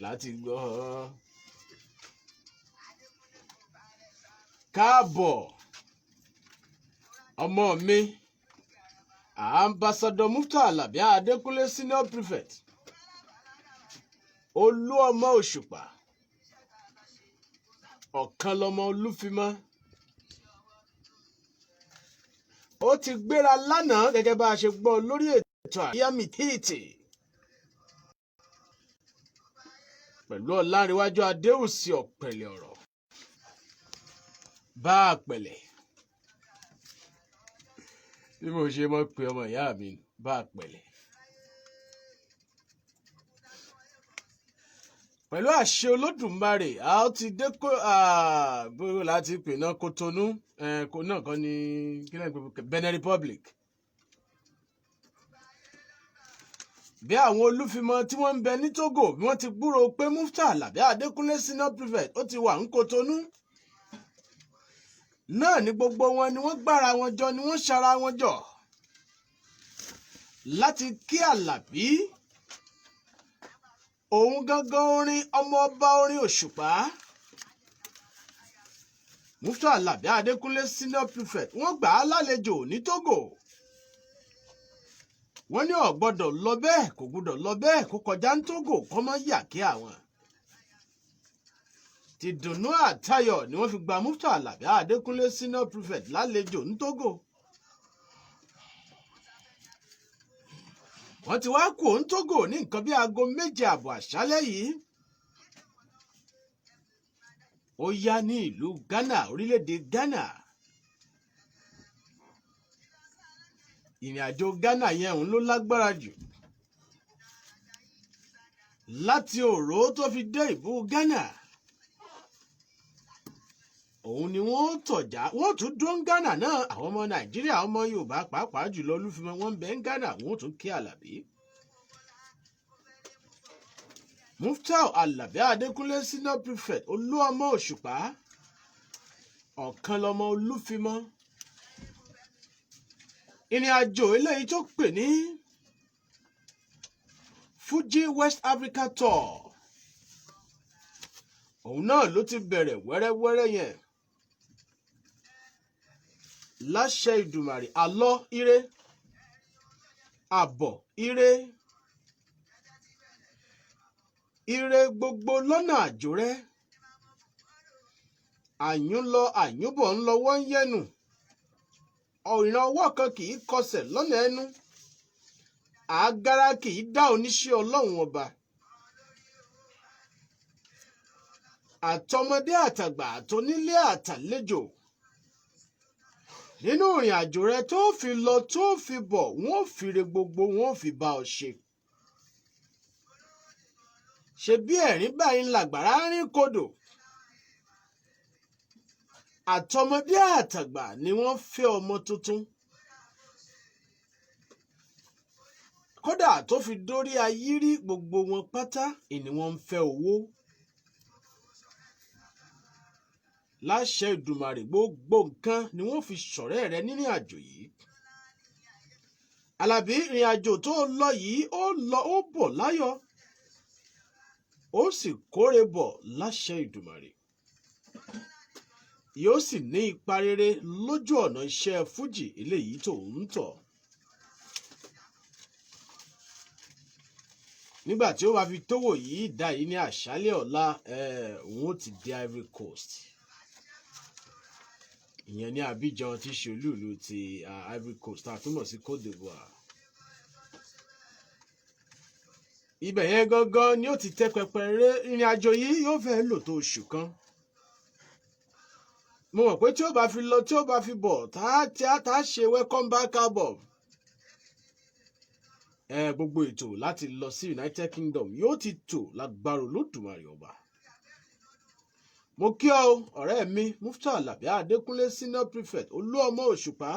Láti gbọ́. Káàbọ̀, ọmọ mi, Ambassador Muftau Alabi Adékúnlé, Senior Prefect, Olú ọmọ Òṣùpá, ọ̀kan lọmọ Olúfimọ́. Ó ti gbéra lánàá gẹ́gẹ́ bá a ṣe gbọ́ lórí ètò àríyámi tíìtì pẹ̀lú Ọlárẹ̀wájú Adéwùsì ọ̀pẹ̀lẹ̀ ọ̀rọ̀ bá a pẹ̀lẹ̀ bí mo ṣe mọ̀ pé ọmọ ìyá mi bá a pẹ̀lẹ̀. Pẹ̀lú àṣẹ Olódùmarè, a ó ti dé kó bóyá láti pè náà Kotonu náà kọ́ ni kílẹ̀ pé Benin Republic. Bí àwọn olúfimọ tí wọ́n ń bẹ ní Togo bí wọ́n ti gbúròó pé Muftau Alabi Adékúnlé, Senior Prefect, ó ti wà ń Kotonu náà ní gbogbo wọn ni wọ́n gbára wọn jọ, ni wọ́n ṣara wọn jọ láti kí Àlàbí, òun gangan orin ọmọ ọba orin Òṣùpá, Muftau Alabi Adékúnlé, Senior Prefect. Wọ́n gbà á lálejò ní Togo. Wọ́n ní ó gbọ́dọ̀ lọ bẹ́ẹ̀, kò gbọ́dọ̀ lọ bẹ́ẹ̀ kó kọjá ní Togo kọ́ mọ́ yà kí àwọn. Tìdùnnú àtayọ̀ ni wọ́n fi gba Muftau Alabi Adékúnlé, Senior Prefect, lálejò ní Togo. Wọ́n ti wá kú ní Togo ní nǹkan bí aago 7:30 àṣálẹ́ yìí. Ó yá ní ìlú Ghana, orílẹ̀-èdè Ghana. Ìrìn àjò Ghana yẹn òun ló lágbára jù. Láti Òró tó fi dé ìbú Ghana, òun ni wọ́n tọ̀já. Wọ́n tún dún Ghana náà. Àwọn ọmọ Nàìjíríà, ọmọ Yorùbá pàápàá jùlọ Olúfimọ́, wọ́n ń bẹ ń Ghana, wọ́n tún kí Àlàbí. Muftau Alabi Adékúnlé, Senior Prefect, Olúọmọ Òṣùpá, ọ̀kan lọmọ Olúfimọ́. Ìrìn àjò eléyìí tó pè ní Fuji West Africa Tour, òun náà ló ti bẹ̀rẹ̀ wẹ́rẹ́wẹ́rẹ́ yẹn. Láṣẹ Ìdùmàrè, àlọ́ ire, àbọ̀ ire, ire gbogbo lọ́nà àjò rẹ. Àyún lọ àyúnbọ̀ ń lọ́wọ́ ń yẹnu. Ìran ọwọ́ kan kì í kọsẹ̀ lọ́nà ẹnu. Àgàrà kì í dá oníṣẹ́ Ọlọ́run ọba. Àtọmọdé àtàgbà, àtonílé àtàlejò, nínú ìrìn àjò rẹ tó fi lọ tó fi bọ̀, wọ́n ò fire gbogbo, wọ́n ò fi bá ọ ṣe. Ṣe bí ẹ̀rín báyìí ń làgbàrá rìn kodò. Àtọmọdé àtàgbà ni wọ́n fẹ́ ọmọ tuntun. Kódà tó fi dórí ayírí, gbogbo wọn pátá ni wọ́n ń fẹ́ owó. Láṣẹ Ìdùmàrè, gbogbo nǹkan ni wọ́n fi ṣọ̀rẹ́ rẹ nínú àjò yìí. Àlàbí, ìrìn àjò tó lọ yìí, ó lọ ó bọ̀ láyọ̀, ó sì kórè bọ̀ láṣẹ Ìdùmàrè. Yóò sì ní ipa rere lójú ọ̀nà iṣẹ́ Fújì eléyìí tó ń tọ̀. Nígbà tí ó bá fi tówò yìí dá yìí ní àṣálẹ́ ọ̀la, òun ó ti dé Ivory Coast. Ìyẹn ní Abidjan tí ṣe olúùlú ti Ivory Coast, tá a túmọ̀ sí Côte d'Ivoire. Ibẹ̀ yẹn gangan ni ó ti tẹ́ pẹpẹ ré. Ìrìn àjò yìí yóò fẹ́ lò tó oṣù kan. Mo mọ̀ pé tí ó bá fi lọ, tí ó bá fi bọ̀, tá a ṣe welcome back album. Gbogbo ètò láti lọ sí United Kingdom yóò ti tò lágbára Olódùmarè ọba. Mo kí ọ ọ̀rẹ́ mi Muftau Alabi Adékúnlé, Senior Prefect, Olúọmọ Òṣùpá.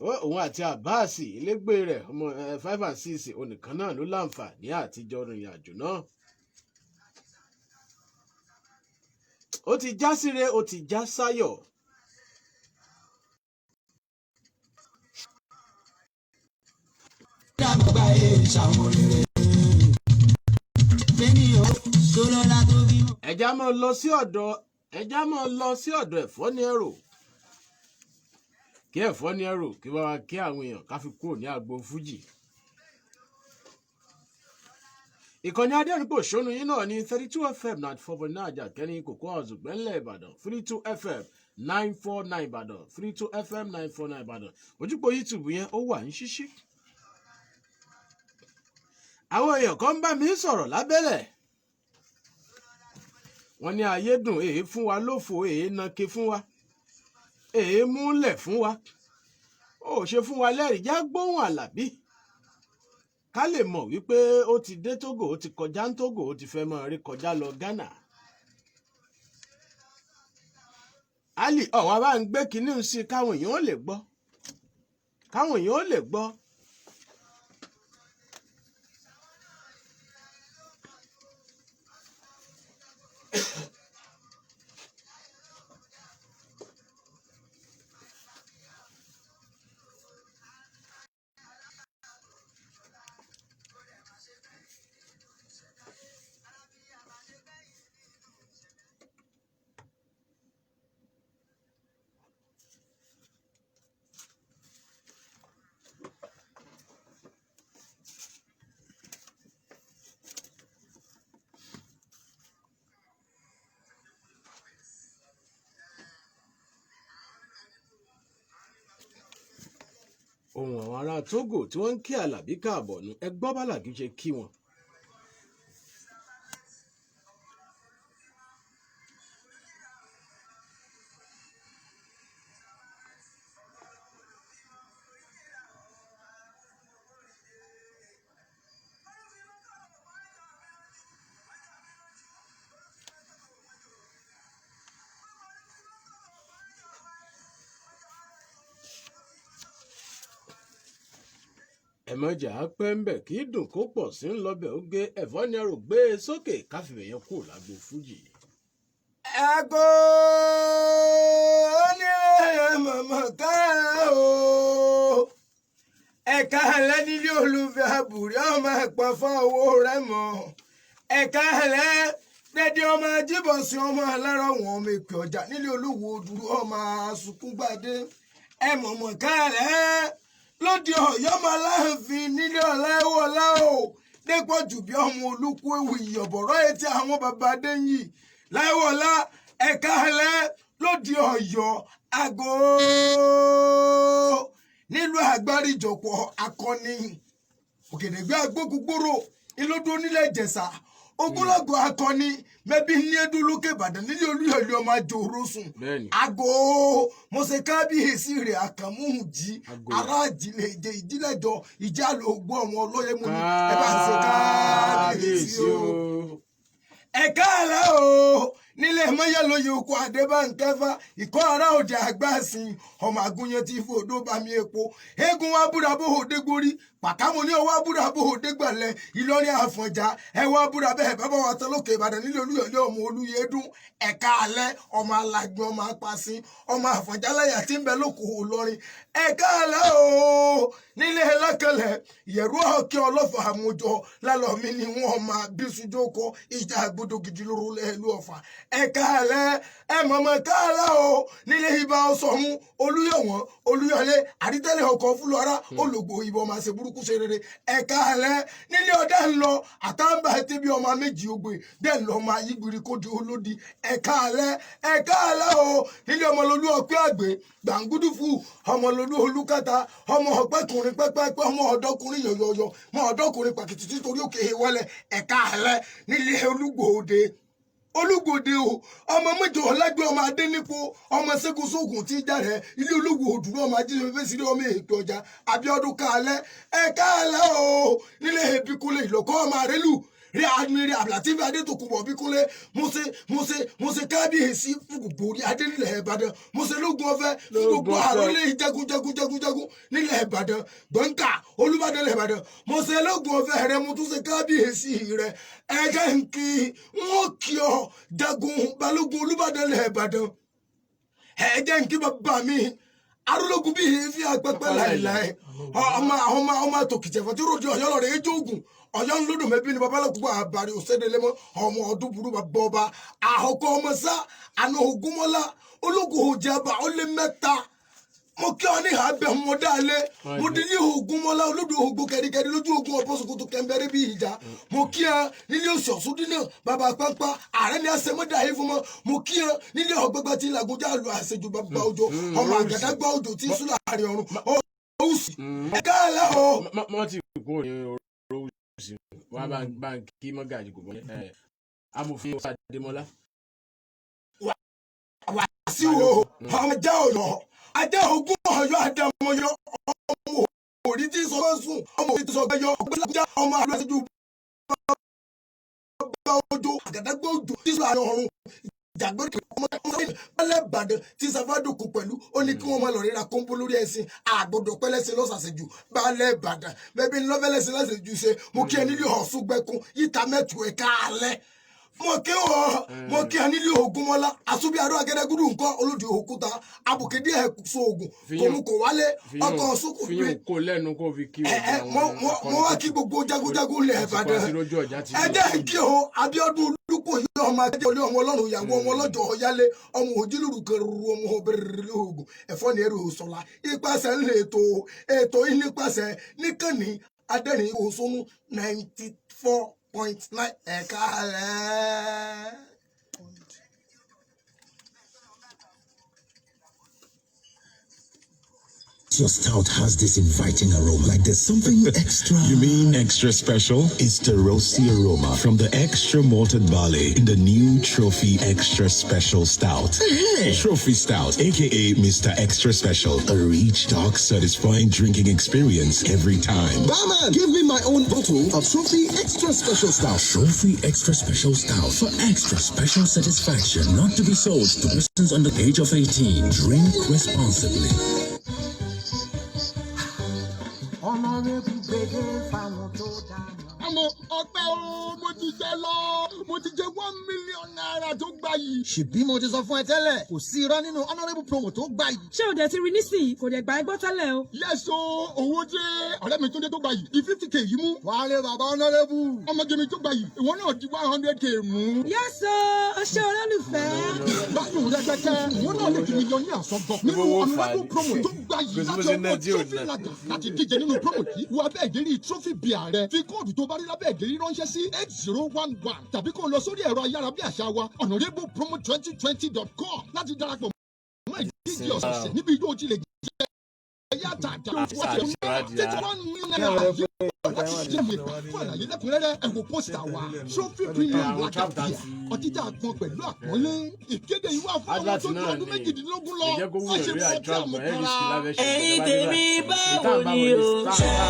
Òun àti Abbas ilégbé rẹ̀ ọmọ 5 and 6 onìkan náà ló láǹfààní àtijọ́ rìnrìn àjò náà. Ó ti já síre, ó ti já sáyọ̀. Dàgbà ìṣàwọn rere. Ṣọlọ́lá tó bímọ. Ẹja máa lọ sí ọ̀dọ̀ ẹ̀fọ́ ní ẹ̀rọ, kí ẹ̀fọ́ ní ẹ̀rọ kí wọ́n wá kí àwọn èèyàn ká fi kúrò ní agbo fújì. Ìkànnì adẹ́rìnpòṣónú yín náà ní 32 FM 94.9, Àjàkẹ́ni Kòkó Ọ̀zùgbẹ́ńlẹ̀ Ìbàdàn, 32 FM 949 Ìbàdàn, 32 FM 949 Ìbàdàn. Ojúpọ̀ YouTube yẹn, ó wà ní ṣíṣí. Àwọn èèyàn kan ń bá mi sọ̀rọ̀ lábẹ́lẹ̀, wọ́n ní ayédùn èé fún wa lófo, èé nàke fún wa, èé múlẹ̀ fún wa, ó ṣe fún wa lẹ́rìí. Já gbóhùn Àlàbí ká lè mọ̀ wípé ó ti dé Togo, ó ti kọjá ń Togo, ó ti fẹ́ máa rí kọjá lọ Ghana. Ali ọ̀wá bá ń gbé kinní sí i káwọn èèyàn ó lè gbọ́, káwọn èèyàn ó lè gbọ́. Ohun àwọn ará Togo tí wọ́n ń kí Àlàbí káàbọ̀ nu. Ẹ gbọ́ b'Àlàbí ṣe kí wọn. Ẹ̀mọ́jà pẹ́ ń bẹ̀ kí dùn kó pọ̀ sí ń lọ́bẹ̀ ó gé ẹ̀fọ́ ní ẹrù gbé e sókè káfíwẹ̀ yẹn kù lágbo fújì. Ẹ̀kọ́ ní mọ̀mọ́ ká o, ẹ̀ka ẹ̀lẹ́ nílé olùfẹ́ àbúrí ọmọ ẹ̀pọ̀ fún owó rẹ̀ mọ́, ẹ̀ka ẹ̀lẹ́ dẹ́dẹ́ ọmọ jíbọ̀sí ọmọ alárọ̀ wọn ọmọ èpè ọjà nílé olúwo dúró ọmọ asukúngbàdé, ẹ mọ̀mọ́ ká ẹ̀lẹ́ lóde Ọ̀yọ́ ọmọ aláàfin nílé ọláwọlá o, dépò jù bí ọmọ olúkú ewu ìyọ̀bọ̀rọ̀ etí àwọn baba adéyìn láìwọlá, ẹ̀ka ẹ̀lẹ́ lóde Ọ̀yọ́ àgọ́ nílùú àgbáríjọpọ̀ akọni òkèdègbè agbókùgbòrò ìlódó nílẹ̀ Ìjẹ̀ṣà, ogunlọ́gọ̀ akọni mẹbi ní edúlókè Ìbàdàn nílé Olúyọ̀lé ọmọ àjòrò sùn. Bẹ́ẹ̀ni. Àgọ́ mo ṣe kábíyèsí rẹ̀ àkànmú jí. Àgọ́. Ará ìjìnlẹ̀ ìjẹ ìjìnlẹ̀jọ ìjà ló gbọ́ ọmọ ọlọ́yẹ mú ni ẹ bá ń ṣe kábíyèsí o. Ẹ̀ka àlá o nílé mọ́yálóye oko Adébánkẹ́fà ìkọ́ ara òde àgbàsìn ọmọ àgúnyàn tí fòdó bami epo eégún wa búra bó òde gborí pàkámọ́ ní ọwọ́ búra bó òde gbàlẹ̀ Ìlọrin Àfọ̀njá ẹwà búra bẹ́ẹ̀ bàbá wa tán lókè Ìbàdàn nílé Olúyọ̀lé ọmọ Olúyẹdùn. Ẹ̀ka alẹ́ ọmọ alágbọ̀n ọmọ apàsìn ọmọ Àfọ̀njá láyà tí ń bẹ lóko Ìlọrin. Ẹ̀ka alẹ́ o nílé ẹlẹ́kẹlẹ̀ ìyẹ̀rú ọ̀kẹ́ ọlọ́fà àmójọ lálọ́mí ni wọ́n máa bí sujoko ìjà gbọdọ̀ gidi lóru lẹ́ẹ̀lú Ọ̀fà. Ẹ̀ka alẹ́ ẹ mọ̀mọ́ káàlẹ́ o nílé ibà ọ̀sọ̀mú Olúyọ̀wọ̀n Olúyọ̀lé àdítẹ́lẹ̀ ọkọ̀ fúlọ́ra olùgbò ìbọn máa ṣe burúkú ṣe rere. Ẹ̀ka alẹ́ nílé ọ̀dà ńlọ àtàǹbà tẹ́bí ọmọ méjì ogbè bẹ́ẹ̀ lọ́ máa yígbiri kó di olódi. Ẹ̀ka alẹ́, ẹ̀ka alẹ́ o nílé ọmọlólú ọpẹ́ àgbẹ̀ gbàngúdùfù ọmọlólú olúkàtà ọmọ ọpẹkùnrin pẹpẹpẹ ọmọ ọdọkùnrin yọyọyọ ọmọ ọdọkùnrin pàkìtì títorí òkè wọlé. Ẹ̀ka alẹ́ nílé olúgbòde olúgbòde o ọmọ mẹjọ ọlágbé ọmọ adẹnipo ọmọ ṣẹ́gun sóògùn tí í jáde ilé olúwo òdùrú ọmọ ajínigbé fẹsílẹ ọmọ ètò ọjà Abíọ́dún kálẹ. Ẹ kálẹ o nílé ebíkúnlé ìlọkọ ọmọ àrélù rí admiri Abdulateef Adétòkunbọ̀ bíkúnlé mose mose mose kábíyèsí fún gbogbo orí adé nílẹ̀ Ìbàdàn, mose lógun ọ̀fẹ́ fún gbogbo Lógun ọ̀fẹ́. àrólé jagun jagun jagun jagun nílẹ̀ Ìbàdàn, gbọ̀ǹkà Olúbàdàn nílẹ̀ Ìbàdàn, mose lógun ọ̀fẹ́ rẹ, mo tún ṣe kábíyèsí rẹ. Ẹ jẹ́ n kí wọ́n kí ọ jagun balógun Olúbàdàn nílẹ̀ Ìbàdàn. Ẹ jẹ́ n kí bàbá mi arúlógún bíi èéfín apẹpẹ láìláì ọmọ ọmọ ọmọ tòkìtẹ̀fọ́ tí ròde Ọ̀yọ́ lọ́rẹ̀ ejò ogun Ọ̀yọ́ ńlọdọ mẹbí ni babaláwo àbárí òsèdèlémọ ọmọ ọdún burú bàbá ọba àkọ́kọ́ ọmọ sá àna Ògúnmọ́lá ológun òjàbá ó lé mẹ́ta. Mo kí ọ ní abẹ mo dáalé, mo di ní Ògúnmọ́lá olódò ogun kẹdíkẹdí lójú ogun ọbọ sokoto kẹmbẹrẹ bí ìjà. Mo kí ọ nílé oṣù ọ̀ṣúndínà bàbá pánpá ààrẹ ní àṣẹmọdà yìí fún mọ. Mo kí ọ nílé ọgbẹgbẹ tí làgùnjà lu àṣejù bàbá òjò ọmọ àgàdàgbà òjò tí sùn láàrin ọrùn òsì ẹ̀ka ẹ̀lẹ́ o. Mọ́ ti kú ní oró òsì wá bá ń kí mọ́gàjì kò bọ́ ẹ̀ amòfin ọ̀sán Adémọ́lá. Sí o, ọmọ jẹ́ Ọ̀yọ́ ajá ogún Ọ̀yọ́ àdàmọyọ ọmọ òrí tí sọ sùn ọmọ òrí tí sọ gbẹyọ ọgbẹlájà ọmọ àlọ àṣejù bàbá òjò àgàdàgbà òjò tí sọ àrùn ọrùn ìjàgbọ́n ọmọ ọmọ Ìbàdàn tí sàfàdùkù pẹ̀lú ó ní kí wọ́n máa lọ ríra kóńpó lórí ẹ̀sìn àgbọ̀dọ̀ pẹ́lẹ́sìn lọ́sàsẹ̀jù balẹ̀ Ìbàdàn bẹ́ẹ̀ lọ́fẹ́lẹ́sìn lọ́sàsẹ̀jù ṣe. Mo kí ẹ nílé Ọ̀ṣun gbẹ̀kún yíta mẹ́tù ẹ̀ káàlẹ́. Mo kí ọ, mo kí ẹ nílé Ògúnmọ́lá àsúbí adó agẹdẹgúdù nǹkan olódì òkúta abùkédé ẹ so oògùn kòmù kò wálé ọkọ sókò pé fíyìn kó lẹ́nu kó fi kí. Ẹ ẹ mo wá kí gbogbo jagunjagun ilẹ̀ Ìbàdàn. Ẹ jẹ́ kí o Abíọ́dún Olúkòyí ọmọ akẹ́jọ́ ilé ọmọ Ọlọ́run ìyàwó ọmọ ọlọ́jọ́ ọ̀yálé ọmọ òjìlúrù kẹrù ọmọ obìnrin lóògùn ẹ̀fọ́ ní ẹrù sọ̀la ipasẹ̀ ń lè ètò ètò yìí nípasẹ̀ níkànnì adẹ́rìn òṣónú 94.9 ẹ̀ka rẹ̀. Your stout has this inviting aroma, like there's something extra. You mean extra special? It's the roasty aroma from the extra malted barley in the new Trophy Extra Special Stout. Trophy Stout, aka Mr. Extra Special, a rich, dark, satisfying drinking experience every time. Barman, give me my own bottle of Trophy Extra Special Stout. Trophy Extra Special Stout for extra special satisfaction. Not to be sold to persons under the age of 18. Drink responsibly. Honorable gbèdé fáwọn tó dáná. Àmọ́ ọpẹ́ o, mo ti jẹ lọ, mo ti jẹ ₦1 million tó gbà yìí. Ṣèbí mo ti sọ fún ẹ tẹ́lẹ̀, kò sí irọ́ nínú honourable promo tó gbà yìí. Ṣé o dẹ̀ ti rí nísìnyí? Kò dẹ̀ gbà ẹ́ gbọ́ tẹ́lẹ̀ o. Yes o, owó dé. Ọ̀rẹ́ mi Túndé tó gbà yìí di 50K yìí mú. Wálé bàbá honourable. Ọmọge mi tó gbà yìí, ìwọ náà di 100K mú. Yes o, o ṣé olólùfẹ́. Gbádùn rẹpẹtẹ, ìwọ náà lè di mílíọ̀nù àsọgbọ̀n nínú Owó fà honourable ní. promo tó gbà yìí Kò sí bó láti ṣe ná ọwọ́ tí ò Trophy ná. Lager. Láti díje nínú promo yìí, wọ abẹ́ ìdérí trophy beer rẹ, fi kóòdù tó bá rí lábẹ́ ìdérí ránṣẹ́ sí 8011 tàbí kó o lọ sórí ẹ̀rọ ayárabíàṣá wa honourablepromo2020.com láti darapọ̀ mọ́ ìdíje ọ̀sẹ̀ọ̀sẹ̀ níbi yóò ti lè jẹ́ yàtà títí ₦1 million yìí láti ṣe mi. Fún àlàyé lẹ́kùnrẹ́rẹ́, ẹ wo pósítà wa. Trophy Premium Lager Beer, ọtí tá a pọn pẹ̀lú àpọ́nlé. Ìkéde yìí wà fún àwọn Advert tó ju náà ọdún ni 18 lọ. ẹ jẹ́ kó Má wúlò ṣe rí mú ọtí àjọ àgbọ̀n ẹ̀ rí sí àmupara. lábẹ́ ṣe. Ẹ̀yin tèmi, báwo ni o ṣe wà?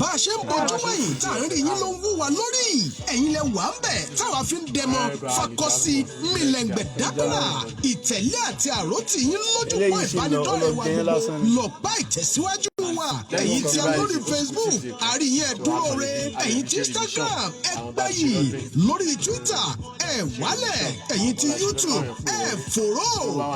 Bá a ṣe ń bojúmọ́ yìí tá à ń rí yín ló ń wú wa lórí. Ẹ̀yin lẹ wà ń bẹ̀ táwa fi ń dẹmọ fakọsí mílẹ̀ngbẹ̀ dábìlà ìtẹ̀lé àti àròtì yín lójúpọ̀ Eléyìí ṣì lọ, ó lọ ìbánidọ́rẹ̀ẹ́ wa jẹyán gbogbo lásán ni. lọ́pàá ìtẹ̀síwájú wa. Ẹ̀yin tí a lórí Facebook, àríyìn ẹ̀ dúró re. Ẹ̀yin tí Instagram, ẹ gbẹ́yìn lórí Twitter, ẹ wálẹ̀. Ẹ̀yin tí YouTube, ẹ fòró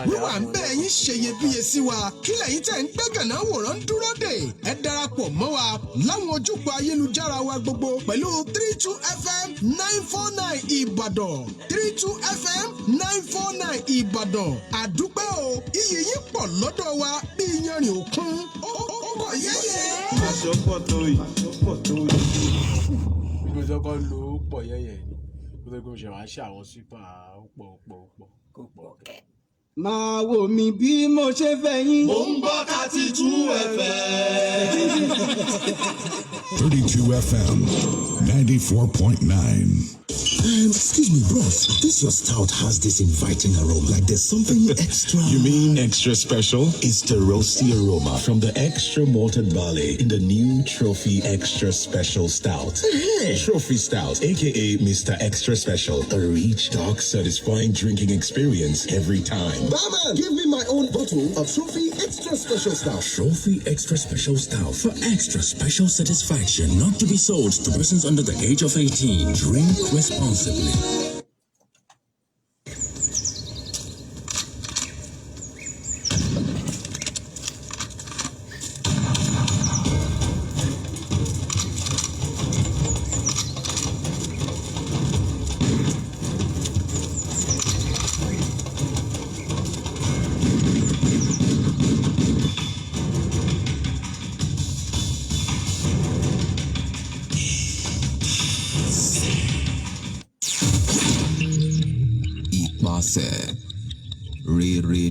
wíwà ń bẹ̀ yín ṣeyebíye sí wa. Kí lẹ̀yin tẹ̀ ń gbẹ́gànná wòrán ń dúró dè? Ẹ darapọ̀ mọ́ wa láwọn ojúpọ̀ ayélujára wa gbogbo pẹ̀lú 32 FM 949 Ìbàdàn, 32 FM 949 Ìbàdàn. Àdúpẹ́ o, iyì yín pọ̀ lọ́dọ̀ wa bí iyanrìn òkun. Ó bọ̀ yẹ́yẹ́. Aṣọ pọ̀ tó yìí, aṣọ pọ̀ tó yìí. Bí mo sọ kọ́ lo ó pọ̀ yẹ́yẹ́ ni kó tó gbé mo ṣe wàá ṣe àwọn super ó pọ̀, ó pọ̀, ó pọ̀, ó pọ̀ kẹ́. Máa wò mí bí mo ṣe fẹ́ yín. Mò ń gbọ́ 32 FM. 32 FM 94.9. Excuse me, bros. This your stout has this inviting aroma, like there's something extra. You mean extra special? It's the roasty aroma from the extra malted barley in the new Trophy Extra Special Stout. Trophy Stout, aka Mr. Extra Special, a rich, dark, satisfying drinking experience every time. Barman, give me my own bottle of Trophy Extra Special Stout. Trophy Extra Special Stout for extra special satisfaction. Not to be sold to persons under the age of 18. Drink responsibly.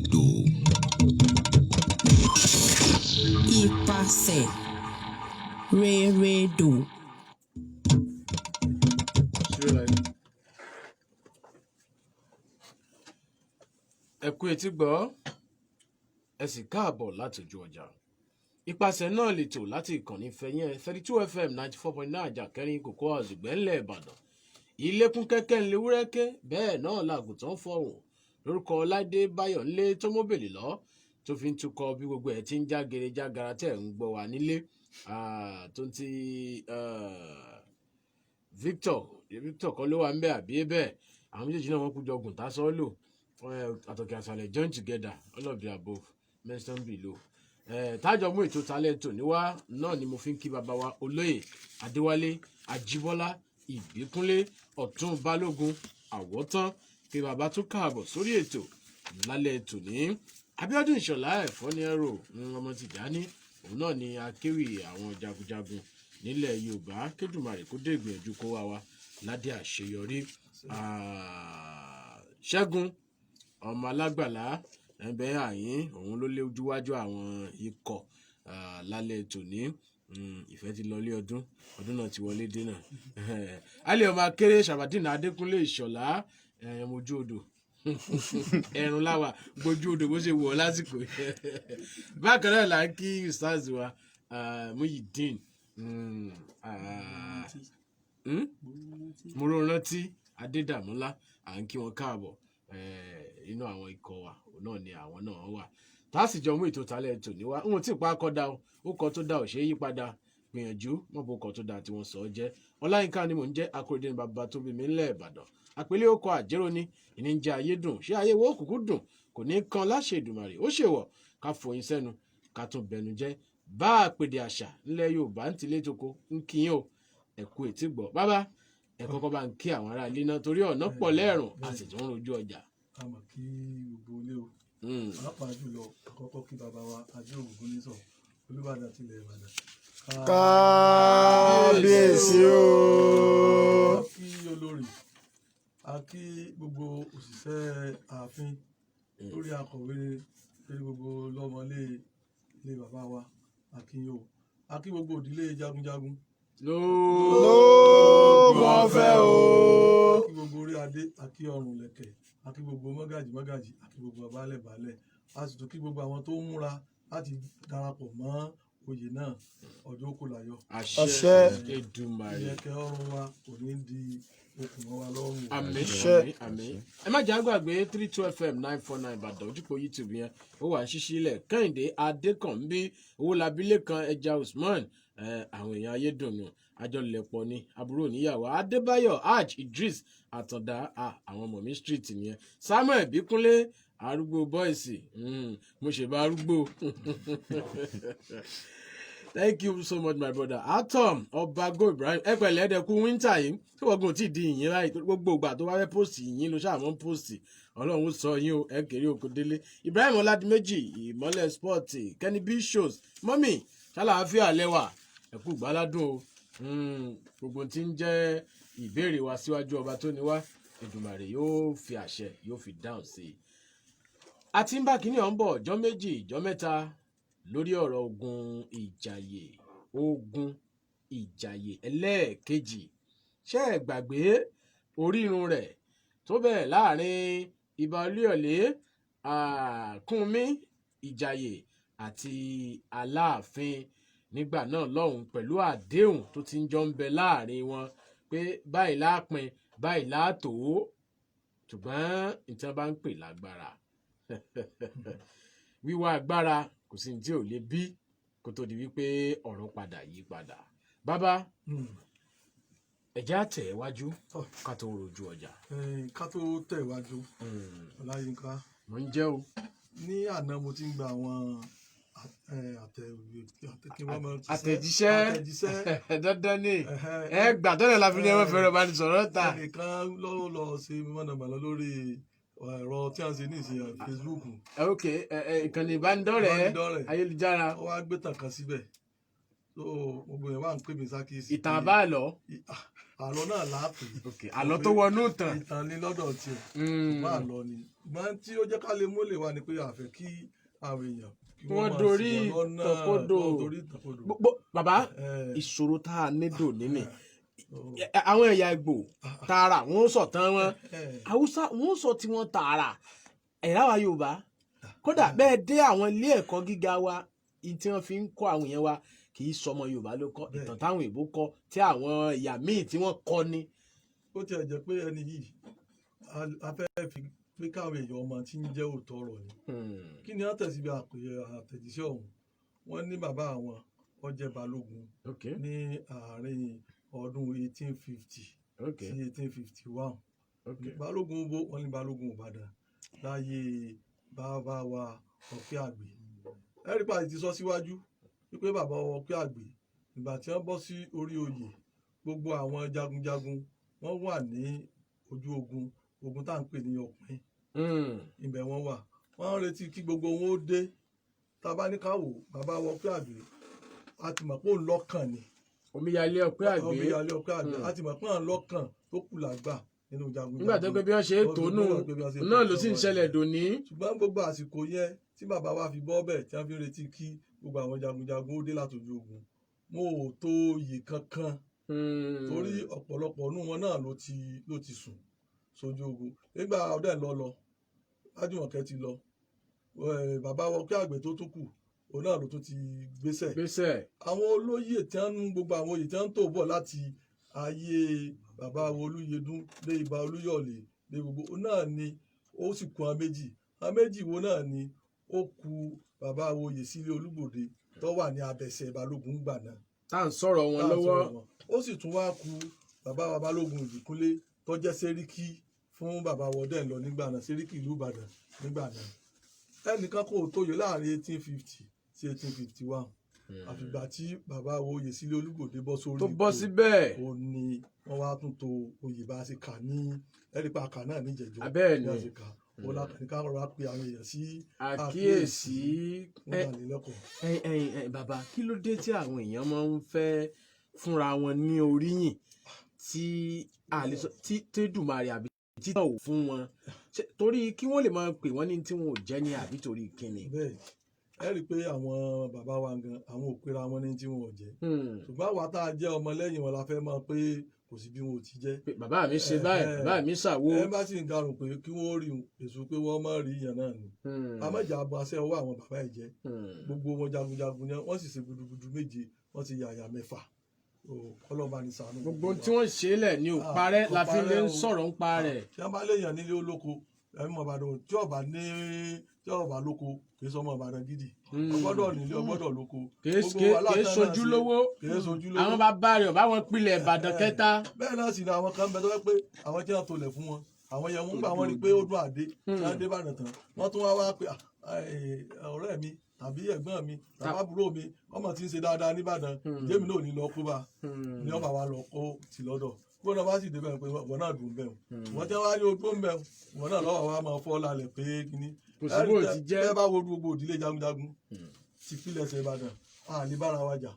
Redo. Ipasẹ̀ reredo. Ẹ kú etí gbọ́, ẹ sì káàbọ̀ láti ojú ọjà. Ipasẹ̀ náà lè tò láti ìkànnì fẹ̀yìn 32 FM 94.9 Àjàkẹ́rin Kòkó Àzùgbẹ́ńlẹ̀ Ìbàdàn. Ilẹ̀kùn kẹ́kẹ́ ńlẹ́wúrẹ́kẹ́ bẹ́ẹ̀ náà làgùntàn fọ̀hùn lórúkọ Ọláìdé Báyọ̀nlé tó mọ́bèlì lọ tó fi ń tukọ̀ bí gbogbo ẹ̀ ti ń jágere jágara tẹ̀ ń gbọ́ wá nílé, tó ń ti Victor kọ́ ló wà ń bẹ́ àbí bẹ́ẹ̀ àwọn méjèèjì náà wọ́n kú jọ gùn tásán lò àtọ̀kẹ́ àṣàlẹ̀ join together, all of the above mentioned below. Tájọ mú ètò talẹ̀ tò níwá náà ni mo fi ń kí bàbá wa olóyè Adéwálé Ajíbọ́lá Ìbíkúnlé Ọ̀tún Balógun Àwọ̀tán, kí bàbá tún káàbọ̀ sórí ètò lálẹ́ tòní. Abíọ́dún Ìṣọ̀lá ẹ̀fọ́ ní ẹ̀rọ ọmọ Tìjání, òun náà ni akéwì àwọn jagunjagun nílẹ̀ Yorùbá. Kédùmarè kó dé ìgbìyànjú kó wá wa ládé àṣeyọrí. Ṣẹ́gun ọmọ alágbàlá ẹ̀bẹ̀ àyín òun ló léjúwájú àwọn ikọ̀ lálẹ́ tòní. Ìfẹ́ ti lọlé ọdún, ọdún náà ti wọlé dé náà. Alẹ́ ọmọ akéré Sàbàdínà Adékúnlé Ìṣọ̀lá ọmọ ojú odò ẹ̀rùn láwà gbójú odò bó ṣe wọ̀ ọ́ lásìkò. Bákan náà là ń kí ustaz wa Muyideen Mororántí Adédàmọ́lá, à ń kí wọn káàbọ̀ inú àwọn ikọ̀ wa náà ni àwọn náà wà tá a sì jọ mú ètò talẹ̀ tòní wá. N ò tí ì pa akọ́dá o, ó kọ tó dá ò ṣe é yí padà, gbìyànjú mọ̀ bó kọ tó dá tí wọ́n sọ ọ́ jẹ́. Ọláyínká ni mò ń jẹ́, Akóredé ni bàbá tó bí mi ńlẹ̀ Ìbàdàn. Àpèlé ó kọ àjẹrò ni ìní ń jẹ ayé dùn, ṣé ayé wo òkùnkùn dùn kò ní kan láṣẹ Èdùmàrè. Ó ṣèwọ̀ ká foyín sẹ́nu ká tún bẹnu jẹ́ bá a pèdè àṣà ńlẹ̀ Yorùbá ń tilé toko ń kíyìn o. Ẹ kú etí gbọ́ bàbá, ẹ kọ́kọ́ bá ń kí àwọn ará ilé náà torí ọ̀nà pọ̀ lẹ́rùn a sì tún ń rojú ọjà. A mọ̀ kí gbogbo ilé o, pàápàá jùlọ àkọ́kọ́ kí bàbá wa Ajé Ògúnnísọ̀ Olúbàdàn tilẹ̀ Ìbàdàn. Kábíyèsí o. A kí olórí, a kí gbogbo òṣìṣẹ́ ààfin, lórí akọ̀wé, lórí gbogbo lọ́mọlé ilé bàbá wa, a kí yín o. A kí gbogbo òdílé jagunjagun. Lóògùn ọ̀fẹ́ o. A kí gbogbo orí adé, a kí ọrùn lẹ̀kẹ̀, a kí gbogbo mọ́gàjì mọ́gàjì, a kí gbogbo baálẹ̀ baálẹ̀, a sì tún kí gbogbo àwọn tó ń múra láti darapọ̀ mọ́ oyè náà. Ọjọ́ kò láyọ̀. Àṣẹ Èdùmàrè. Ìlẹ̀kẹ̀ ọrùn wa kò ní di okùn mọ́ wa lọ́rùn. Àmín, àmín, àmín. Ẹ má jẹ́ àgbàgbé 32 FM 949 Ìbàdàn ojúpọ̀ YouTube yẹn ó wà ń ṣíṣí ilẹ̀. Kẹ́hìndé Adékànbí Owólabí Lẹ́kan Ẹja Usman, àwọn èèyàn ayédùnú àjọlẹ̀pọ̀ ni àbúrò níyàwó Adébáyọ̀ Hajj Idris Àtàndá, àwọn ọmọ mi street nìyẹn. Samuel Bíkúnlé arúgbó bọ́ìsì, mo ṣèbá arúgbó. Thank you so much, my brother Atom Ọbago Ibrahim. Ẹ pẹ̀lẹ́, ẹ̀dẹ̀kú winter yìí tí wọ́n gùn tí di yìnyín láì gbogbo ìgbà tó bá fẹ́ post yìnyín ló ṣáà mọ́ post. Ọlọ́run ó sọ yín o, ẹ kéré oko délé. Ibrahim Ọládìméjì Ìmọ́lẹ̀ sport, Kenny B shows, mọ́mì ṣàlàáfíà lẹ́wà, ẹ̀kú gbáládùn o. Gbogbo tí ń jẹ́ ìbéèrè wa síwájú ọba tó ní wá, Èdùmàrè yóò fi àṣẹ yóò fi dáhùn sí i. A ti ń bá kínní ọ̀hún bọ̀ ọjọ́ méjì ìjọ́ mẹ́ta lórí ọ̀rọ̀ ogun ìjàyè, ogun ìjàyè ẹlẹ́ẹ̀kejì. Ṣé ẹ gbàgbé orírun rẹ̀ tó bẹ̀rẹ̀ láàrin Ìbà Olúyọ̀lé, Kúnmí Ìjàyè àti Aláàfin nígbà náà lọ́hùn, pẹ̀lú àdéhùn tó ti ń jọ ń bẹ láàrin wọn pé báyìí láàpin báyìí láàtò, ṣùgbọ́n ìtàn bá ń pè lágbára, wíwá agbára kò sí ní tí ò lè bí kó tó di wípé ọ̀rọ̀ padà yí padà. Bàbá, ẹ̀já tẹ̀ wájú ká tó rojú ọjà. Ká tó tẹ̀ wájú, Ọláyínká. Mo ń jẹ́ o. Ní àná mo ti ń gba àwọn àtẹ̀jíṣẹ́ dandan ni ẹ gbà tọ́lẹ̀ la fi ní ẹwọ́n fẹ́rẹ̀ bá ní sọ̀rọ̀ ta. Ẹnìkan lọ́wọ́ lọ ṣe mọ̀nàmọ́ná lórí ẹ̀rọ tí a ń ṣe ní ìsìn Facebook. Ok, ìkànnì ìbánidọ́rẹ̀ẹ́ ayélujára. Ó wá gbé tàn kan síbẹ̀, so gbogbo yẹn wà ń pè mí sákìsì. Ìtàn àbá lọ. Àlọ́ náà láàpè. Àlọ́ tó wọnú ìtàn. Ìtàn ni lọ́dọ̀ tiẹ̀, ṣùgbọ́n àlọ́ ni. Ṣùgbọ́n tí ó jẹ́ ká lè mólè wa ni pé a fẹ́ kí àwọn èèyàn kí wọ́n máa dorí ṣì wọ́n lọ́nà, ìtànkodò. wọ́n dorí ìtànkodò. Gbogbo bàbá, ìṣòro tá a nídò nínú àwọn ẹ̀yà Ìgbò tààrà, wọ́n sọ tán wọn, Haúsá wọ́n sọ tiwọn tààrà, ẹ̀yà wa Yorùbá kódà bẹ́ẹ̀ dé àwọn ilé ẹ̀kọ́ gíga wa, ìyí tí wọ́n fi ń kọ́ àwọn èèyàn wa kì í sọmọ Yorùbá ló kọ́ ìtàn táwọn èèbó kọ́, tí àwọn ẹ̀yà míì tí wọ́n kọ́ ni. Ó tiẹ̀ jẹ́ pé ẹni yìí a fẹ́ fi pé káwọn èèyàn ọmọ tí ń jẹ́ òótọ́ ọ̀rọ̀ ni. Kí ni wọ́n tẹ̀sí bí àtẹ̀jíṣẹ́ ọ̀hún? Wọ́n ní bàbá àwọn ó jẹ́ balógun ní àárín ọdún 1850 sí 1851. Balógun bo? Wọ́n ní balógun Ìbàdàn láyé bàbá wa Ọ̀kẹ́ Àgbè. Ẹ̀rí pàdé ti sọ síwájú wípé bàbá wa Ọ̀kẹ́ Àgbè, ìgbà tí wọ́n bọ́ sí orí oyè, gbogbo àwọn jagunjagun wọ́n wà ní ojú ogun, ogun tá à ń pè ní Ọ̀pín. Ibẹ̀ wọ́n wà, wọ́n ń retí kí gbogbo wọn ó dé. Tá a bá ní ká wò, bàbá wa Ọ̀kẹ́ Àgbè, a ti mọ̀ pé òun lọ́kàn ni. Omíyalé Ọ̀kẹ́ Àgbè. Omíyalé Ọ̀kẹ́ Àgbè, a ti mọ̀ pé òun lọ́kàn tó kù lágbà nínú jagunjagun. Nígbà tó pé bí wọ́n ṣe é tó nù náà ló sì ń ṣẹlẹ̀ dòní. Ṣùgbọ́n gbogbo àsìkò yẹn tí bàbá wa fi bọ́ bẹ̀, tí wọ́n fi ń retí kí gbogbo àwọn jagunjagun ó dé látòjú ogun, wọn ò tó oyè kankan, torí ọ̀pọ̀lọpọ̀ nínú wọn náà ló ti sùn sójú ogun nígbà ọdẹ lọ. Lájùmọ̀kẹ́ ti lọ, bàbá wa Ọ̀kẹ́ Àgbẹ̀ tó tún kù, òun náà ló tún ti gbéṣẹ̀. Gbéṣẹ̀. Àwọn olóyè tí wọ́n ń gbogbo àwọn oyè tí wọ́n ń tò bọ̀ láti ayé bàbá wa Olúyẹdùn dé ibà Olúyọ̀lé dé gbogbo, òun náà ni ó sì kù àwọn méjì. Àwọn méjì wo náà ni ó kù? Bàbá wa Oyèsílẹ̀ Olúgbòde tó wà ní Abẹ̀sẹ̀ Balógun gbà náà tá à ń sọ̀rọ̀ wọn tá à ń lọ́wọ́. sọ̀rọ̀ wọn. Ó sì tún wá kù bàbá wa Balógun Ìbíkúnlé tó jẹ́ sẹ́ríkì fún bàbá wa Ọdẹ́nlọ nígbà náà, sẹ́ríkì ìlú Ìbàdàn nígbà náà. Ẹnìkan kò tóye láàrin 1850 sí 1851, àfìgbà tí bàbá wa Oyèsílẹ̀ Olúgbòde bọ́ sórí tó bọ́ ipò, síbẹ̀. ó ní wọ́n wá tún to oyè bá a ṣe kà ní ẹ̀rí pa àkà náà níjẹ̀jọ́. Abẹ́ẹ̀ ni. Bí a ṣe kà ó lákàní ká rọra pe àwọn èèyàn sí àkíyèsí. Wọ́n dà ní lẹ́kọ̀ọ́. Ẹ ẹ ẹ bàbá, kí ló dé tí àwọn èèyàn máa ń fẹ́ fúnra wọn ní oríyìn tí a lè sọ tí tẹ́dùmarè àbí títàn ò fún wọn? Ṣé torí kí wọ́n lè máa pè wọ́n ní tí wọn ò jẹ́ ní, àbí torí kíni? Bẹ́ẹ̀, ẹ rí i pé àwọn bàbá wa gan, àwọn ò pera wọn ní tí wọn ò jẹ́, ṣùgbọ́n àwa tá a jẹ́ ọmọlẹ́yìn wọn la fẹ́ mọ̀ pé kò sí bí wọn ò ti jẹ́. Pé bàbá mi ṣe báyìí, bàbá mi ṣàwo. Ẹ bá sì ń garùn pé kí wọ́n rí èso pé wọ́n má rí yàn náà ni. Àmọ́jà aṣẹ́ ọwọ́ àwọn bàbá ẹ̀ jẹ́. Gbogbo wọn jagunjagun ni wọ́n sì ṣe gudugudu méje, wọ́n ti yàyà mẹ́fà. Ọlọ́ba ní ṣàánú. Gbogbo ohun tí wọ́n ṣe lẹ̀ ni ò parẹ́ la fi lè ń sọ̀rọ̀ ń pa rẹ̀. Tí wọ́n bá léèyàn nílé olóko, ẹ̀mí Ìbàdàn tí ọba ní, tí ọba lóko, kì í sọmọ Ìbàdàn gidi. Ọgbọ́dọ̀ nílé, ọgbọ́dọ̀ lóko. Kìí sojúlówó, àwọn bàbá rẹ̀ ọba wọn pilẹ̀ Ìbàdàn kẹta. Bẹ́ẹ̀ náà sì ni àwọn kan bẹ tó fẹ́ pé àwọn tí wọ́n tolẹ̀ fún wọn, àwọn yẹn wọ́n gbà wọ́n rí pé ó dún àdé tí wọ́n dé Ìbàdàn tán, wọ́n tún wá wá pé ọ̀rẹ́ mi tàbí ẹ̀gbọ́n mi tàbí àbúrò mi, ọmọ tí ń ṣe dáadáa nìbàdàn, jẹ́mi náà ò ní lọ kó bá ní ọba wa lọ kó tì lọ́dọ̀ gbọ́dọ̀ bá sì débẹ̀ pé wọ́n náà dùn bẹ́ẹ̀, wọ́n tẹ́ wá ní ojú ń bẹ̀, wọ́n náà lọ́wọ́ wa máa fọ́ lálẹ́ pé kíní. Kò sí bó ti jẹ́. Ẹ bá wo gbogbo òdílé jagunjagun ti pílẹ̀ṣẹ̀ Ìbàdàn, a lè bára wa jà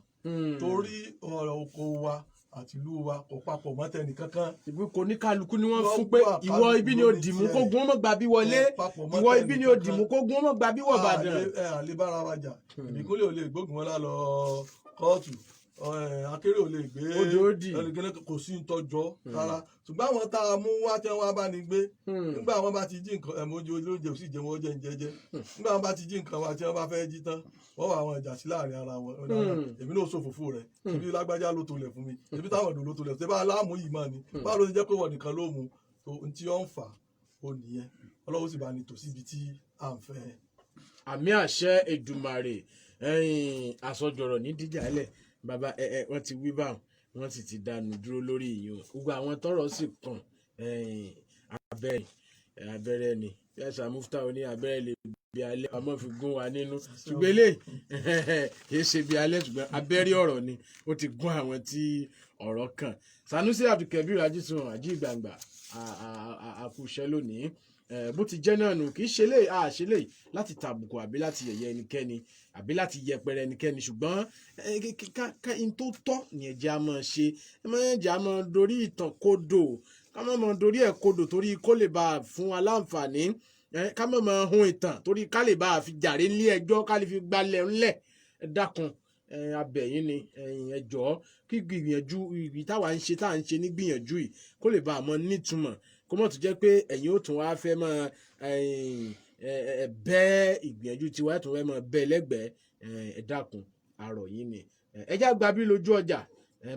torí ọ̀rọ̀ oko wa àti ìlú wa kò papọ̀ mọ́ tẹnì kankan. Ìbí kò ní kálukú ni wọ́n fún pé ìwọ ibi ni ó dìmú kó gun ọmọ gbà bí wọlé, ìwọ ibi ni ó dìmú kó gun ọmọ gbà bí wọ̀ Ìbàdàn. Ẹ àlè bára wa jà. Ìbíkúnlẹ̀ ò lè gbógun wọn lálọ kóòtù, Akérè ò lè gbé Odò ó dì. ẹnìkan, kò sí ìtọ́jọ́ rárá. Ṣùgbọ́n àwọn tá a mú wá tí wọ́n bá ní gbé nígbà wọn bá ti jí nǹkan ẹ̀mọ́ oúnjẹ olóúnjẹ ò sì jẹun oúnjẹ ń jẹjẹ, nígbà wọn bá ti jí nǹkan wa tí wọ́n bá fẹ́ jí tán, wọ́n wà àwọn ìjà sí láàrin ara wọn. Èmi náà ṣòfófó rẹ̀, ibi lágbájá ló tolẹ̀ fún mi, ibi táwọn ọ̀dọ́ ló tolẹ̀ ṣe bá aláàmú yìí mọ́ ni, báwo ló ti jẹ́ pé wọ́n nìkan ló mú tó n tí ó ń fà ó nìyẹn? Ọlọ́run sì bá ní tòsí ibi tí à ń fẹ́. Àmì àṣẹ Èdùmàrè. Ẹ̀yin àsọjọrọ ní díjà ẹlẹ bàbá ẹ ẹ wọ́n ti wí báwọn, wọ́n sì ti dánu dúró lórí ìyún. Gbogbo àwọn tọ́rọ̀ sì kàn, ẹ̀yin abẹ́rẹ́ abẹ́rẹ́ ni bí àṣà mufta oní abẹ́rẹ́ lè bí alẹ́ ọmọ fi gún wa nínú, ṣùgbọ́n eléyìí kì í ṣe bí alẹ́, ṣùgbọ́n abẹ́rẹ́ ọ̀rọ̀ ni ó ti gún àwọn tí Ọ̀rọ̀ kan Sanusi Abdulkabir Ajisun Ají Gbangba àkùṣe lónìí. Bó ti jẹ́ náà nù, kì í ṣe lè àṣẹ lè láti tàbùkù àbí láti yẹ̀yẹ́ ẹnikẹ́ni àbí láti yẹpẹrẹ ẹnikẹ́ni, ṣùgbọ́n ká n tó tọ́ ni ẹ jẹ́ á máa ṣe. Ẹ máa jẹ́ á máa dorí ìtàn kodò, ká má máa dorí ẹ̀ kodò torí kó lè bá a fún wa láǹfààní, ká má máa hun ìtàn torí ká lè bá a fi jàre nílé ẹjọ́, ká lè fi gbalẹ̀ ńlẹ̀. Ẹ dákun, abẹ̀yìn ni ẹ jọ̀ọ́, kí gbìyànjú ìbí táwa ń ṣe, tá à ń ṣe ní gbìyànjú yìí, kó lè bá a mọ nítumọ̀, kó mọ̀ tó jẹ́ pé ẹ̀yin ó tún wá fẹ́ máa bẹ́ ìgbìyànjú tiwa, ẹ̀ tún fẹ́ máa bẹ́ lẹ́gbẹ̀ẹ́. Ẹ dákun, àrọ̀ yín ni. Ẹ já gba bí lójú ọjà.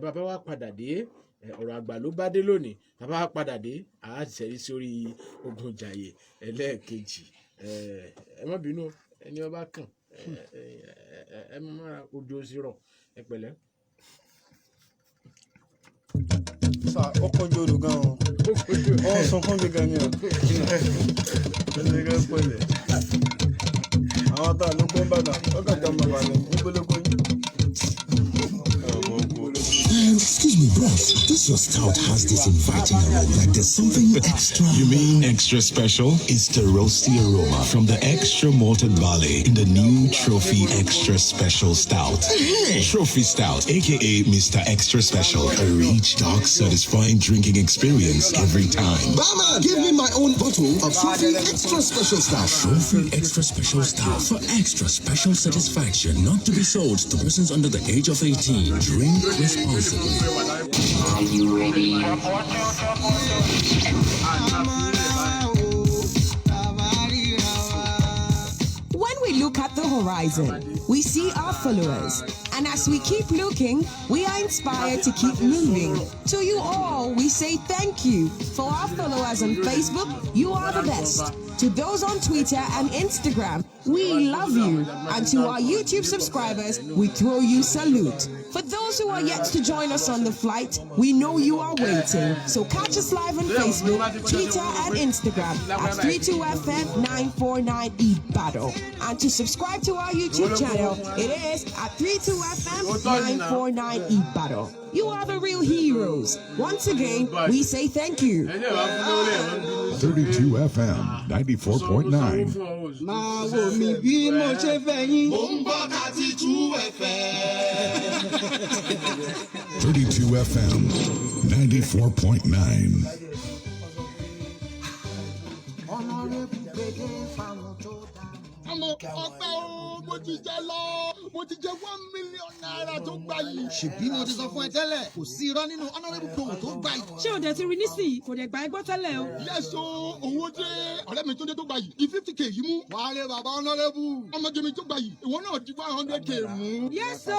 Bàbá wa padà dé. Ọ̀rọ̀ àgbà ló bá dé lónìí. Bàbá wa padà dé, àá ṣẹ̀rí sórí ogun jàyè ẹlẹ́ẹ̀kejì. Ẹ má bínú, ẹni ọba kàn ẹ mú mọ́ra, ojú ó sì rọ̀. Ẹ pẹ̀lẹ́. Sà, ó kọjú odò gan o, ó ń sunkún bí gan ni o. Ẹsẹ̀ kan pẹ̀lẹ́. Àwọn tá a ló kó ń bàdàn, ó kàn jọ bàbà lẹ nígbólógbó yín. Excuse me, bros. This your stout has this inviting aroma, like there's something extra. You mean extra special? It's the roasty aroma from the extra malted barley in the new Trophy Extra Special Stout. Trophy Stout, aka Mr. Extra Special, a rich, dark, satisfying drinking experience every time. Barman, give me my own bottle of Trophy Extra Special Stout. Trophy Extra Special Stout for extra special satisfaction. Not to be sold to persons under the age of 18. Drink responsibly. Are you ready? When we look at the horizon, we see our followers. And as we keep looking, we are inspired to keep moving. To you all, we say thank you. For our followers on Facebook, you are the best. To those on Twitter and Instagram, we love you. And to our YouTube subscribers, we throw you salute. For those who are yet to join us on the flight, we know you are waiting. So catch us live on Facebook, Twitter, and Instagram at 32FM949 Ibado. And to subscribe to our YouTube channel, it is at 32FM949 Ibado. You are the real heroes. Once again, we say thank you. 32 FM 94.9. Máa wò mí bí mo ṣe fẹ́ yín. Mo ń gbọ́ 32 FM. 32 FM 94.9. Honourable gbèdé fáwọn tó dá. Ọmọ ọpẹ́ o, mo ti jẹ lọ, mo ti jẹ ₦1 million tó gbà yìí. Ṣèbí mo ti sọ fún ẹ tẹ́lẹ̀, kò sí irọ́ nínú honourable promo tó gbà yìí. Ṣé o dẹ̀ ti rí nísìnyí? Kò dẹ̀ gbà ẹ́ gbọ́ tẹ́lẹ̀ o. Yes o, owó dé. Ọ̀rẹ́ mi tó dé tó gbà yìí di 50K yìí mú. Wàhálẹ̀ bàbá honourable. Ọmọge mi tó gbà yìí, ìwọ náà di 100K mú. Yes o,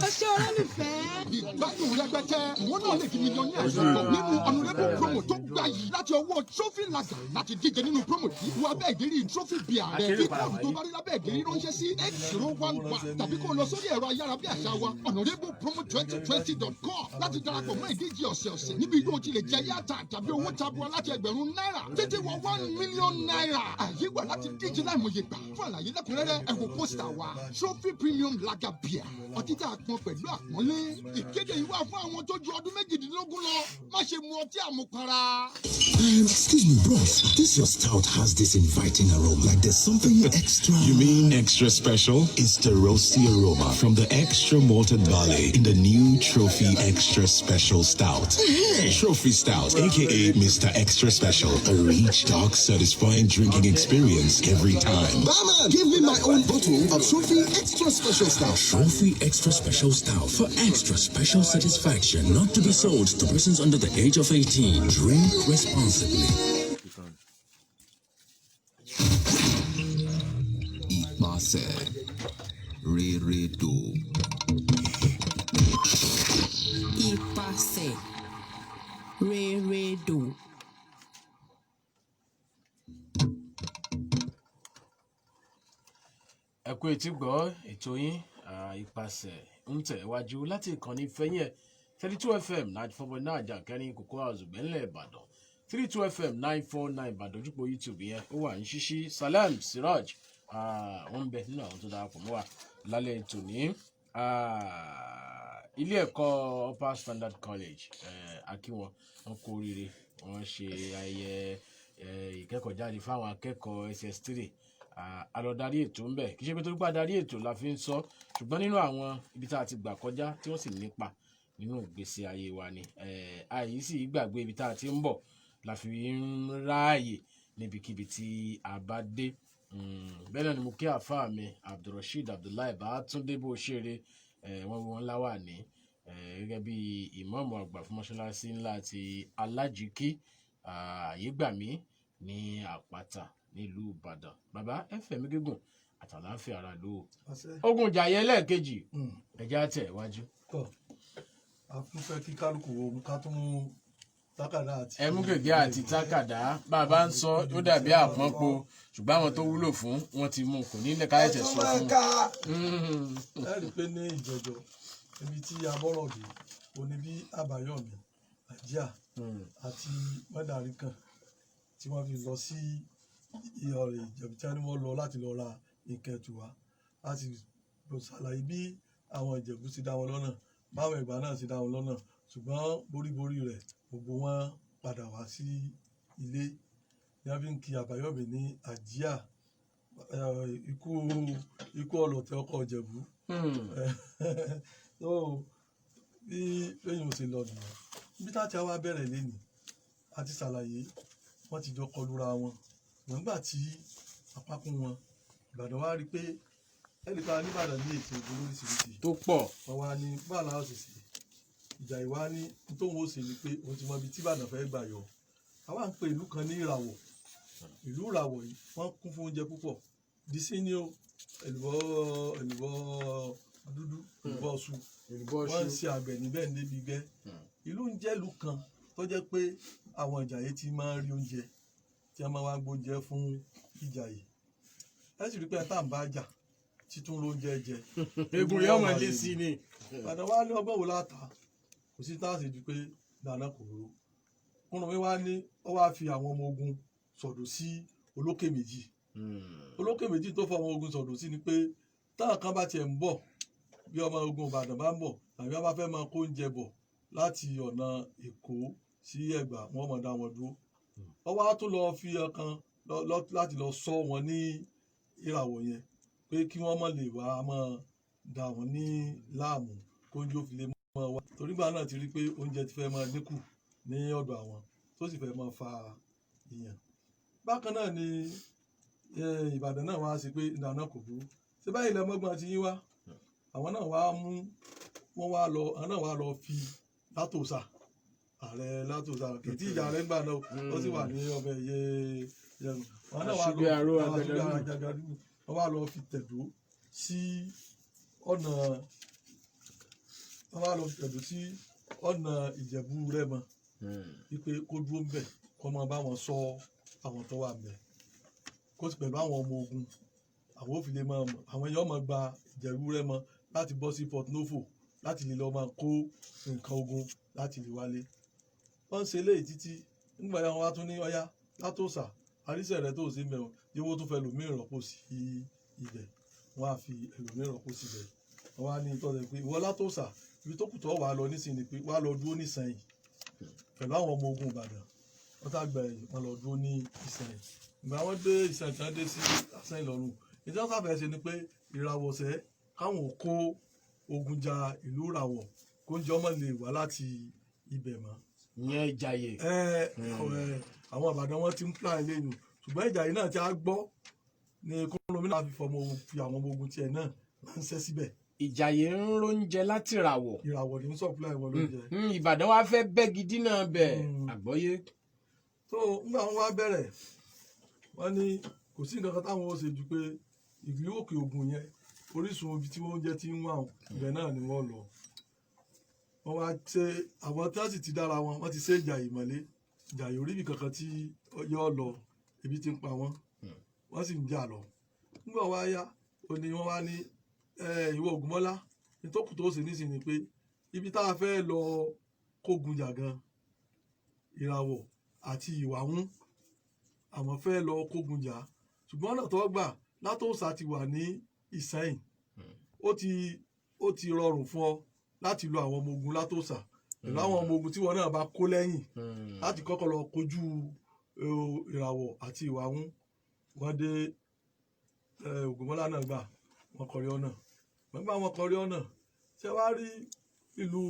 o ṣé olólùfẹ́. Ìgbádùn rẹpẹtẹ. Ìwọ náà lè di millionaire lọ́tọ̀ nínú honourable promo tó gbà yìí láti ọwọ́ Trophy Lager. Láti díje nínú promo yìí, wọ abẹ́ ìdérí Trophy beer rẹ, fi code tó bá rí lábẹ́ ìdérí ránṣẹ́ sí 8011, tàbí kó o lọ sórí ẹ̀rọ ayárabíàṣá wa honourablepromo2020.com láti darapọ̀ mọ́ ìdíje ọ̀sẹ̀ọ̀sẹ̀ níbi yóò ti lè jẹ yàtà tàbí owó tabua láti ẹgbẹ̀rún náírà títí wọ ₦1 million. Àyè wà láti díje láìmọye gbà. Fún àlàyé lẹ́kùnrẹ́rẹ́, ẹ wo poster wa. Trophy Premium Lager Beer, ọtí tá a pọn pẹ̀lú àpọ́nlé. Ìkéde yìí wà fún àwọn tó ju ọdún 18 lọ. Má ṣe mu ọtí àmupara. Excuse me, bros. This your stout has this inviting aroma, like there's something extra. You mean extra special? It's the roasty aroma from the extra malted barley in the new Trophy Extra Special Stout. Trophy Stout, aka Mr. Extra Special, a rich, dark, satisfying drinking experience every time. Barman, give me my own bottle of Trophy Extra Special Stout. Trophy Extra Special Stout for extra special satisfaction. Not to be sold to persons under the age of 18. Drink responsibly. Ìpasẹ̀ rere dò. Ìpasẹ̀ rere dò. Ẹ kú etí gbọ́ ètò yín, Ìpasẹ̀ ń tẹ̀ wájú láti ìkànnì fẹ́yìn ẹ̀ 32 FM 94.9, Àjàkẹ́rin Cocoa House, Gbẹ́ńlẹ̀ Ìbàdàn. 32 FM 949 Ìbàdàn. Ojúpọ̀ YouTube yẹn ó wà ní ṣíṣí. Salam Siraj, wọ́n ń bẹ nínú àwọn tó darapọ̀ mọ́ wa lálẹ́ tòní. Ilé ẹ̀kọ́ Upper Standard College, akíwọn wọn kú oríire. Wọ́n ṣe ayẹyẹ ìkẹ́kọ̀ọ́jáde fáwọn akẹ́kọ̀ọ́ SS3. A lọ darí ètò ńbẹ̀. Kì í ṣe pé torí pé a darí ètò la fi ń sọ, ṣùgbọ́n nínú àwọn ibi tá a ti gbà kọjá tí wọ́n sì nípa nínú ìgbésí ayé wa ni. Àyè sì gbàgbé ibi tá a ti ń bọ̀ la fi ń ráàyè níbikíbi tí a bá dé. Bẹ́ẹ̀ náà ni mo kí àáfàá mi Abdulrasheed Abdullahi Bátúndé bó ṣeré wọ́n wọ́n ńlá wà ní gẹ́gẹ́ bí ìmáàmù àgbà fún mọ́ṣáláṣí ńlá ti Alájíkí Àyégbàmí ní Àpáta nílùú Ìbàdàn. Bàbá, ẹ fẹ̀mí gígùn àtàláfíà ara lò ó. Àṣẹ. Ogun ìjàyè ẹlẹ́ẹ̀kejì, ẹ̀jẹ̀ àtẹ̀ iwájú. Tọ́ a tún fẹ́ kí kálukú wo ká tún mú tákàdá àti. Ẹ mú gègé àti tákàdá. Bàbá ń sọ, ó dàbí àpọ́npo, ṣùgbọ́n àwọn tó wúlò fún wọn ti mú, kò ní ilẹ̀ ká ẹ̀ṣẹ̀ sọ fún wọn. Ẹ rí i pé ní ìjẹjọ, ibi tí a bọ́rọ̀ dé o ní bí Àbáyọ̀mí Àjíà àti Mọ́dàrí kan tí wọ́n fi lọ sí ọ̀rẹ́ Ìjẹ̀bú tí wọ́n ní wọ́n lọ láti lọ ra nǹkan ẹ̀tù wá. A sì ṣàlàyé bí àwọn Ìjẹ̀bú ti dá wọn lọ́nà, báwọn Ẹ̀gbá náà ti dá wọn lọ́nà, ṣùgbọ́n boríborí rẹ̀, gbogbo wọn padà wá sí ilé ní wọ́n fi ń kí Àbáyọ̀mí ní Àjíà, ikú ọlọ̀tẹ̀ ọkọ̀ Ìjẹ̀bú. So bí lẹ́yìn ó ṣe lọ nìyẹn. Ibi tá a ti wá bẹ̀rẹ̀ lénìí, a ti ṣàlàyé wọ́n ti jọ kọlura wọn. Ṣùgbọ́n nígbà tí apákún wọn Ìbàdàn wá rí i pé ẹnìkan nìbàdàn ní ètò ogun lóríṣiríṣi tó pọ̀. Wọ́n wá ní báà láwọn sì ṣe ìjà ìwá ní tóun ó ṣe ni pé òun ti mọ ibi tí Ìbàdàn fẹ́ gbà yọ. Àwa ń pe ìlú kan ní Ìràwọ̀. Ìlú Ìràwọ̀ yìí, wọ́n kún fún oúnjẹ púpọ̀ dísí ní o, èlùbọ́, èlùbọ́ dúdú, èlùbọ́ ọ̀ṣun. Èlùbọ́. Wọ́n ń Ọ̀ṣun. ṣe àgbẹ̀ níbẹ̀ níbi gẹ́. Ìlú ń jẹ́ ìlú kan tó jẹ́ pé àwọn Ìjàyè ti máa ń rí oúnjẹ tí wọ́n máa wá gbóúnjẹ fún Ìjàyè. Ẹ sì rí pé tá à ń bá jà títún lóúnjẹ jẹ. Egun yóò máa lé sí ni. Ìbàdàn wá ní ọgbọ́n wo láta, kò sí tá a ṣe ju pé dáná kò ró. Kúrúnmí wá ní ó wá fi àwọn ọmọ ogun sọ̀dọ̀ sí Olókè Méjì. Olókè Méjì tó fọ ọmọ ogun sọ̀dọ̀ sí ni pé táwọn kan bá tiẹ̀ ń bọ̀, bí ọmọ ogun Ìbàdàn bá ń bọ̀ tàbí wọ́n bá fẹ́ máa kó oúnjẹ bọ̀ láti ọ̀nà Èkó sí Ẹ̀gbá, wọ́n máa dá wọn dúró. Wọ́n wá tún lọ fi ọkàn láti lọ sọ wọn ní Ìràwọ̀ yẹn pé kí wọ́n má lè wá máa dà wọ́n ní láàmú, kó oúnjẹ ó fi lè máa wá, torí gbà náà ti rí pé oúnjẹ ti fẹ́ máa dínkù ní ọ̀dọ̀ àwọn, tó sì fẹ́ máa fa ìyàn. Bákan náà ni Ìbàdàn náà wá sí pé ìdáná kò burú, ṣé báyìí lẹ́mọ́gbọ́n ti yín wá. Àwọn náà wá mú wọ́n wá lọ, àwọn náà wá lọ fi Látòsà, ààrẹ Látòsà kìtì ìjà rẹ̀ gbà náà, ó sì wà ní ọbẹ̀ yẹ yẹnu. Àwọn náà wá lọ Àṣùbí aró àwọn àṣùbí àgbẹ̀dẹ. Àjàgàdù. Wọ́n wá lọ fi tẹ̀dó sí ọ̀nà, wọ́n wá lọ fi tẹ̀dó sí ọ̀nà Ìjẹ̀bú Rẹ́mọ wípé kó dúró ń bẹ̀, kó máa bá wọn sọ àwọn tó wà ń bẹ̀, kó sì pẹ̀lú àwọn ọmọ ogun àwọn ò fi lè máa mọ̀ àwọn èèyàn máa gba Ìjẹ̀bú Rẹ́mọ láti bọ́ sí Port Novo láti lè lọ máa kó nǹkan ogun láti lè wálé. Wọ́n ń ṣe eléyìí títí. Nígbà yẹn, wọ́n wá tún ní ọyá Látòsà, àríṣẹ́ rẹ̀ tó ṣe mẹ́wọ̀n yówó tún fẹ́ lòmíì rọ́pò sí ibẹ̀. Wọ́n á fi ẹlòmíì rọ́pò síbẹ̀. Wọ́n wá ní ìtọ́jú pé ìwọ Látòsà, ibi tó kù tó wà á lọ nísìnyí ni pé wà á lọ dúró nísìnyí pẹ̀lú àwọn ọmọ ogun Ìbàdàn. Wọ́n tá gbà ẹ̀yìn, wọ́n lọ dúró ní Ìsẹ̀yìn. Ìgbà wọ́n dé Ìsẹ̀yìn tí wọ́n dé sí Ìsẹ̀yìn lọ́rùn, ìjọba sáfẹ́ ṣe ni pé Ìràwọ̀sẹ̀ káwọn ò kó ogun ja ìlú Ìràwọ̀, kó ń jẹ́ ọmọ lè wá láti ibẹ̀ mọ́. Ìyẹn Ìjàyè. Ẹ àwọn Ìbàdàn wọn ti ń plan eléyìí, ṣùgbọ́n Ìjàyè náà ti á gbọ́ ní Kúrúnmí náà fi fọmọ ogun, fi àwọn ọmọ ogun tiẹ̀ náà ránṣẹ́ síbẹ̀. Ìjàyè ń róúnjẹ láti Ìràwọ̀. Ìràwọ̀ ní ń supply wọn lóúnjẹ. Ìbàdàn wá fẹ́ bẹ́gi dínà bẹ̀, àgbọ́yé. So nígbà wọn wá bẹ̀rẹ̀, wọ́n ní kò sí nǹkan kan táwọn ó ṣe ju pé ìlú Òkè Ògùn yẹn, orísun ibi tí oúnjẹ ti ń wà wọn, ibẹ̀ náà ni wọ́n lọ. Wọ́n wá ṣe àwọn tí wọ́n sì ti dára wọn, wọ́n ti ṣe Ìjàyè mọ́lé. Ìjàyè orí ibì kankan tí yóò lọ, ebi ti ń pa wọ́n, wọ́n sì ń jà lọ. Nígbà wá yá, ó ní wọ́n wá ní ìwọ Ògúnmọ́lá, nítòkù tó ṣe nísìnyí ni pé ibi tá a fẹ́ lọ kógun jà gan, Ìràwọ̀ àti Ìwàhún, àwọn fẹ́ lọ kógun jà, ṣùgbọ́n ọ̀nà tó gbà, Látòsà ti wà ní Ìsẹ́yìn, ó ti rọrùn fún ọ. Láti lo àwọn ọmọ ogun látòsà pẹ̀lú àwọn ọmọ ogun tí wọn náà bá kó lẹ́yìn láti kọ́kọ́ lọ kojú Ìràwọ̀ àti Ìwàhún. Wọ́n dé, Ògúnmọ́lá náà gbà wọ́n kọrí ọ̀nà. Nígbà wọ́n kọrí ọ̀nà, ṣé wàá rí ìlú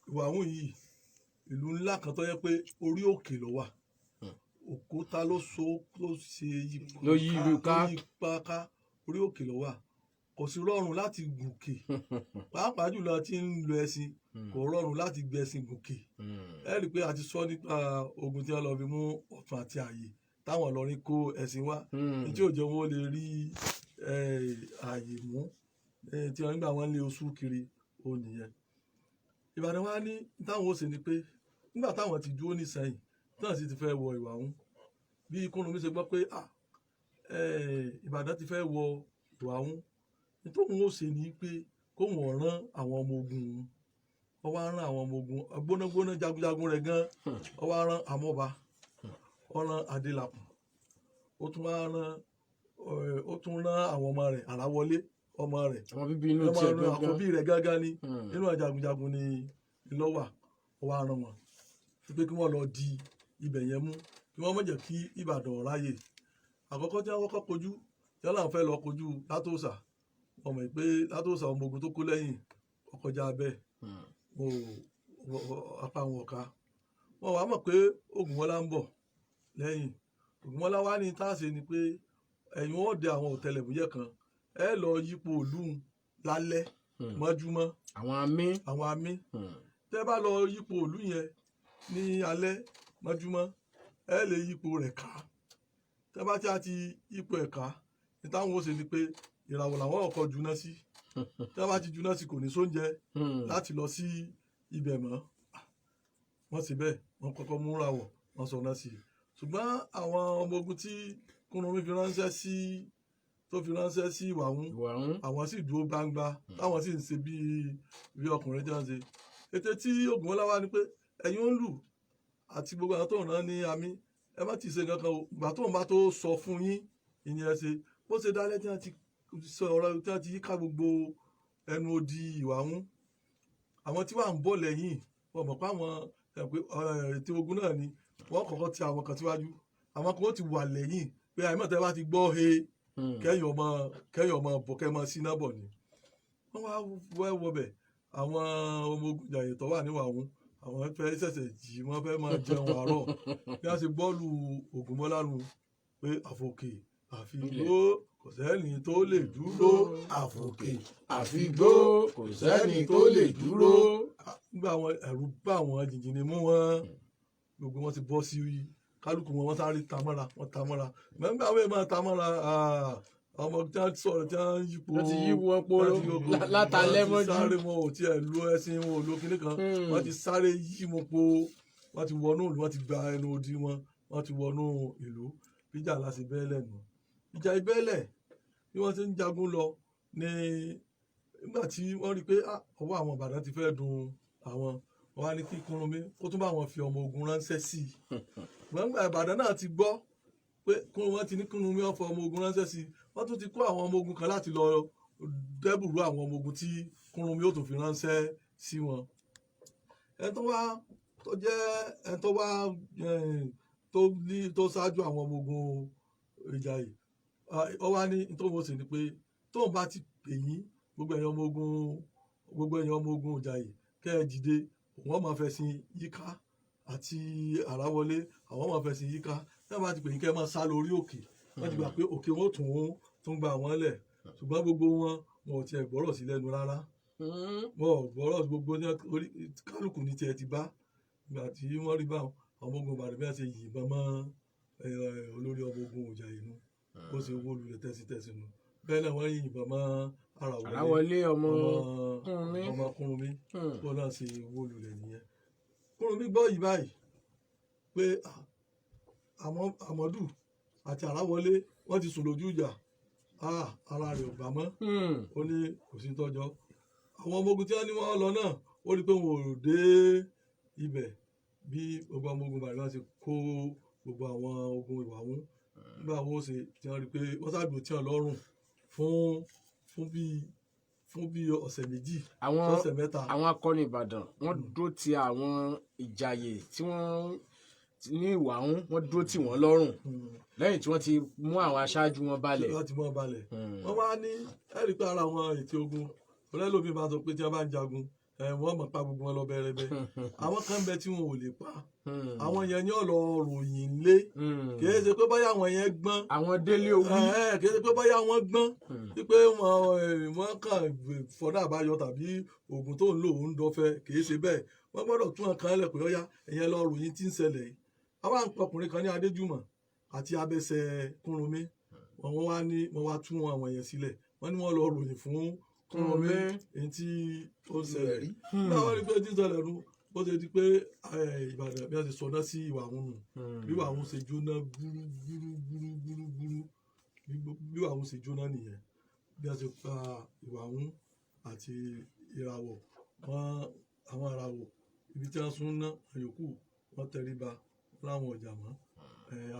Ìwàhún yìí, ìlú ńlá kan tó yẹ pé orí òkè ló wà, òkúta ló so ló ṣe yí Ló yí ìlú ká. Ló yí pa ká. Orí òkè ló wà, kò sí rọrùn láti gòkè, pàápàá jùlọ tí ń lo ẹṣin, kò rọrùn láti gbé ẹṣin gòkè. Ẹ rí i pé a ti sọ nípa ogun tí wọ́n lọ fi mú Ọ̀tún àti Ààyè táwọn Ìlọrin kó ẹṣin wá ní tí ò jẹ́ wọn lè rí ààyè mú tí wọ́n nígbà wọ́n lé oṣù kiri ó nìyẹn. Ìbàdàn wa ní táwọn ó ṣe ni pé nígbà táwọn ti dúró nísẹ̀yìn náà sì ti fẹ́ wọ Ìwàhún, bí Kúrúnmí ṣe gbọ́ pé Ìbàdàn ti fẹ́ wọ Ìwàhún, nítorí ó ṣe ni pé kóun rán àwọn ọmọ ogun òun. Ó wá rán àwọn ọmọ ogun gbónágbóná jagunjagun rẹ̀ gan. Ó wá rán Amọ́ba, ó rán Adélakùn, ó tún wá rán ó tún rán àwọn ọmọ rẹ̀, Àràwọlé ọmọ rẹ̀, ọmọ bíbí inú ọmọ tiẹ̀ rẹ̀, gangan. Àkọ́bí rẹ̀ gángan ni nínú jagunjagun ni lọ́wà. Ó wá rán wọn pé kí wọ́n lọ di ibẹ̀ yẹn mú, kí wọ́n má jẹ́ kí Ìbàdàn ráyè. Àkọ́kọ́ tí wọ́n kọ́kọ́ kojú tí wọ́n láwọn fẹ́ lọ kojú Látòsà, wọ́n mọ̀ pé Látòsà, ọmọ ogun tó kó lẹ́yìn ọkọjá bẹ́ẹ̀, wọn ò apá wọn ọ̀ka. Wọn wàá mọ̀ pé Ògúnmọ́lá ń bọ̀ lẹ́yìn. Ògúnmọ́lá wá ní táàsì ni pé ẹ̀yin wọn dẹ àwọn ọ̀tẹlẹ̀múyẹ́ kan, ẹ lọ yípo ìlú lálẹ́ mọ́júmọ́. Àwọn àmì. Àwọn àmì. Tẹ́ bá lọ yípo ìlú yẹn ní alẹ́ mọ́júmọ́, ẹ lè yípo rẹ̀ ká. Tẹ́ bá tí a ti yípo ẹ̀ ká ní, táwọn ó ṣe ni pé Ìràwọ̀ làwọn ọkọ̀ juná sí. Tẹ́ bá ti juná sí, kò ní sóúnjẹ láti lọ sí ibẹ̀ mọ́. Wọ́n sì bẹ́ẹ̀, wọ́n kọ́kọ́ mú Ìràwọ̀, wọ́n sọ náà sí i. Ṣùgbọ́n àwọn ọmọ ogun tí Kúrúnmí fi ránṣẹ́ sí, tó fi ránṣẹ́ sí Ìwàhún, àwọn sì dúró gbangba, táwọn sì ń ṣe bí ọkùnrin tí wọ́n ṣe. Ètè tí Ògúnmọ́lá wá ni pé ẹ̀yin ó ń lù àti gbogbo àwọn tó ń rán ní àmì, ẹ má ti ṣe nǹkan kan o. Ìgbà tó ń bá tó sọ fún yín ìyẹn, ẹ ṣe bó ṣe dálẹ́ tí wọ́n ti sọ ọ̀rọ̀ tí wọ́n ti yíká gbogbo ẹnu odi Ìwàhún. Àwọn tí wà ń bọ̀ lẹ́yìn, wọ́n mọ̀ pé àwọn ètò ogun náà ni wọ́n kọ́kọ́ ti àwọn kan síwájú, àwọn kan ó ti wà lẹ́yìn pé àìmọ̀ tẹ́ bá ti gbọ́ he, kẹ́yìn ọmọ bọ̀, kẹ́ mọ síná bọ̀ ni. Wọ́n wá wẹ́ wọbẹ̀. Àwọn ọmọ ogun Ìjàyè tó wà níwàhún, àwọn fẹ́ ṣẹ̀ṣẹ̀ jí, wọ́n fẹ́ máa jẹun àárọ̀. Bí wọ́n ṣe bọ́ọ̀lù Ògúnmọ́lá nu pé àfòkè àfigbó, kò sẹ́ni tó lè dúró. Àfòkè àfigbó, kò sẹ́ni tó lè dúró. Nígbà àwọn ẹ̀rù bá àwọn jìnjìnì mú wọn, gbogbo wọn ti bọ́ sí kálukú wọn, wọ́n sáré ta mọ́ra, wọ́n ta mọ́ra. Nígbà àwọn èèyàn máa ta mọ́ra, ọmọ tí wọ́n sọ̀rọ̀ tí wọ́n yípo Wọ́n ti yí wọn poro látàlẹ́ wọ́n ti mọ́jú. sáré, wọn ò tiẹ̀ lo ẹṣin, wọn ò lo kinní kan. Wọ́n ti sáré yí wọn po, wọ́n ti wọnú ìlú, wọ́n ti gba ẹnu odi wọn, wọ́n ti wọnú ìlú. Bíjà la ṣe bẹ́ẹ̀lẹ̀ nù. Ìjà ìbẹ́lẹ̀ bí wọ́n ti ń jagun lọ ní nígbà tí wọ́n rí i pé ọwọ́ àwọn Ìbàdàn ti fẹ́ dùn àwọn, wọ́n á ní kí Kúrúnmí kó tún bá wọn fi ọmọ ogun ránṣẹ́ sí i. Wọ́n gbà Ìbàdàn náà ti gbọ́ pé wọ́n ti ní Kúrúnmí ó fọ ọmọ ogun ránṣẹ́ sí i, wọ́n tún ti kó àwọn ọmọ ogun kan láti lọ dẹ́bùrú àwọn ọmọ ogun tí Kúrúnmí ó tún fi ránṣẹ́ sí wọn. Ẹni tó wá tó jẹ́ ẹni tó wá tó ní tó ṣáájú àwọn ọmọ ogun Ìjàyè, ó wá ní tó wọ́n sì ní pé tóun bá ti pè yín, gbogbo ẹ̀yin ọmọ ogun Ìjàyè, kẹ́ ẹ dìde, òun máa fẹ̀sìn yíká àti Àràwọlé, àwọn máa fẹ̀sìn yíká. Tí wọ́n bá ti pè yín, kẹ́ ẹ máa sá lórí òkè. Wọ́n ti gbà pé òkè wọn ò tún gba àwọn lẹ̀. Ṣùgbọ́n gbogbo wọn, wọn ò tiẹ̀ gbọ́rọ̀ sí lẹ́nu rárá, wọn ò gbọ́rọ̀. Gbogbo ní orí kálukú ní tiẹ̀ ti bá. Ìgbà tí wọ́n rí báwọn ọmọ ogun Ìbàdàn bí wọ́n ṣe yìnbọn mọ́ olórí ọmọ ogun Ìjàyè nu, bó ṣe wó lulẹ̀ tẹ́sítẹ́sí nu. Bẹ́ẹ̀ náà wọ́n yìnbọn mọ́ Àràwọlé. Àràwọlé ọmọ Kúrúnmí. Ọmọ Kúrúnmí bó náà ṣe wó lulẹ̀ nìyẹn. Kúrúnmí gbọ́ yìí báyìí pé àwọn Àmọ́dù àti Àràwọlé wọ́n ti sùn lójú ìjà, ara rẹ̀ ò gbà mọ́. Ó ní kò sí tọ́jọ́. Àwọn ọmọ ogun tí wọ́n ní wọ́n lọ náà, ó rí i pé wọn ò dé ibẹ̀. Bí gbogbo ọmọ ogun Ìbàdàn ṣe kó gbogbo àwọn ogun Ìwàhún nígbà wọn ó ṣe tí wọ́n rí i pé wọ́n ṣàdùn tí wọ́n lọ́rùn fún bíi Fún bí ọ̀sẹ̀ 2 Àwọn sọ́sẹ̀ 3. Àwọn akọni Ìbàdàn, wọ́n dúró ti àwọn ìjàyè tí wọ́n ní ìwà ń wọ́n dúró tì wọ́n lọ́rùn lẹ́yìn tí wọ́n ti mú àwọn aṣáájú wọn balẹ̀. Láti mú wọn balẹ̀, wọ́n wá ní ẹ̀rí pé ara àwọn ètò ogun ọlẹ́lómi bá sọ pé tí wọ́n bá ń jagun ẹ̀, wọ́n mọ̀ pa gbogbo wọn lọ bẹ̀rẹ̀bẹ̀. Àwọn kan bẹ tí wọn ò lè pa, àwọn yẹn ní ọ̀lọ́ ròyìn lé. Kìí ṣe pé báyà àwọn yẹn gbọ́n. Àwọn délé owó. Kìí ṣe pé báyà wọ́n gbọ́n wípé wọ́n kàn fọ́dà àbáyọ tàbí oògùn tó ń lò ń dọ́fẹ́. Kìí ṣe bẹ́ẹ̀. Wọ́n gbọ́dọ̀ tún ọkàn lẹ̀ pé ọ̀yá, ẹ̀yẹn lọ ròyìn tí ń ṣẹlẹ̀ yìí. Àwọn ọkùnrin kan ní Adéjùmọ̀ àti Abẹ́sẹ̀ Kúrúnmí, wọ́n wá ní wọ́n wá tú wọn àwọn yẹn sílẹ̀. Wọ́n ní wọ́n lọ ròyìn fún Kúrúnmí èyí tí ó ń ṣẹlẹ̀. Náà wọ́n rí pé tí ń ṣẹlẹ̀ nu, bó ṣe di pé Ìbàdàn bí wọ́n ṣe sọná sí ìwà òun nù, bí ìwà òun ṣe jóná gbúrúgbúrúgbúrúgbúrú, bí ìwà òun ṣe jóná nìyẹn. Bí wọ́n ṣe pa ìwà òun àti ìràwọ̀ wọn, àwọn ìràwọ̀ ibi tí wọ́n sún ná àyòkù, wọ́n tẹríba láwọn ọjà mọ́.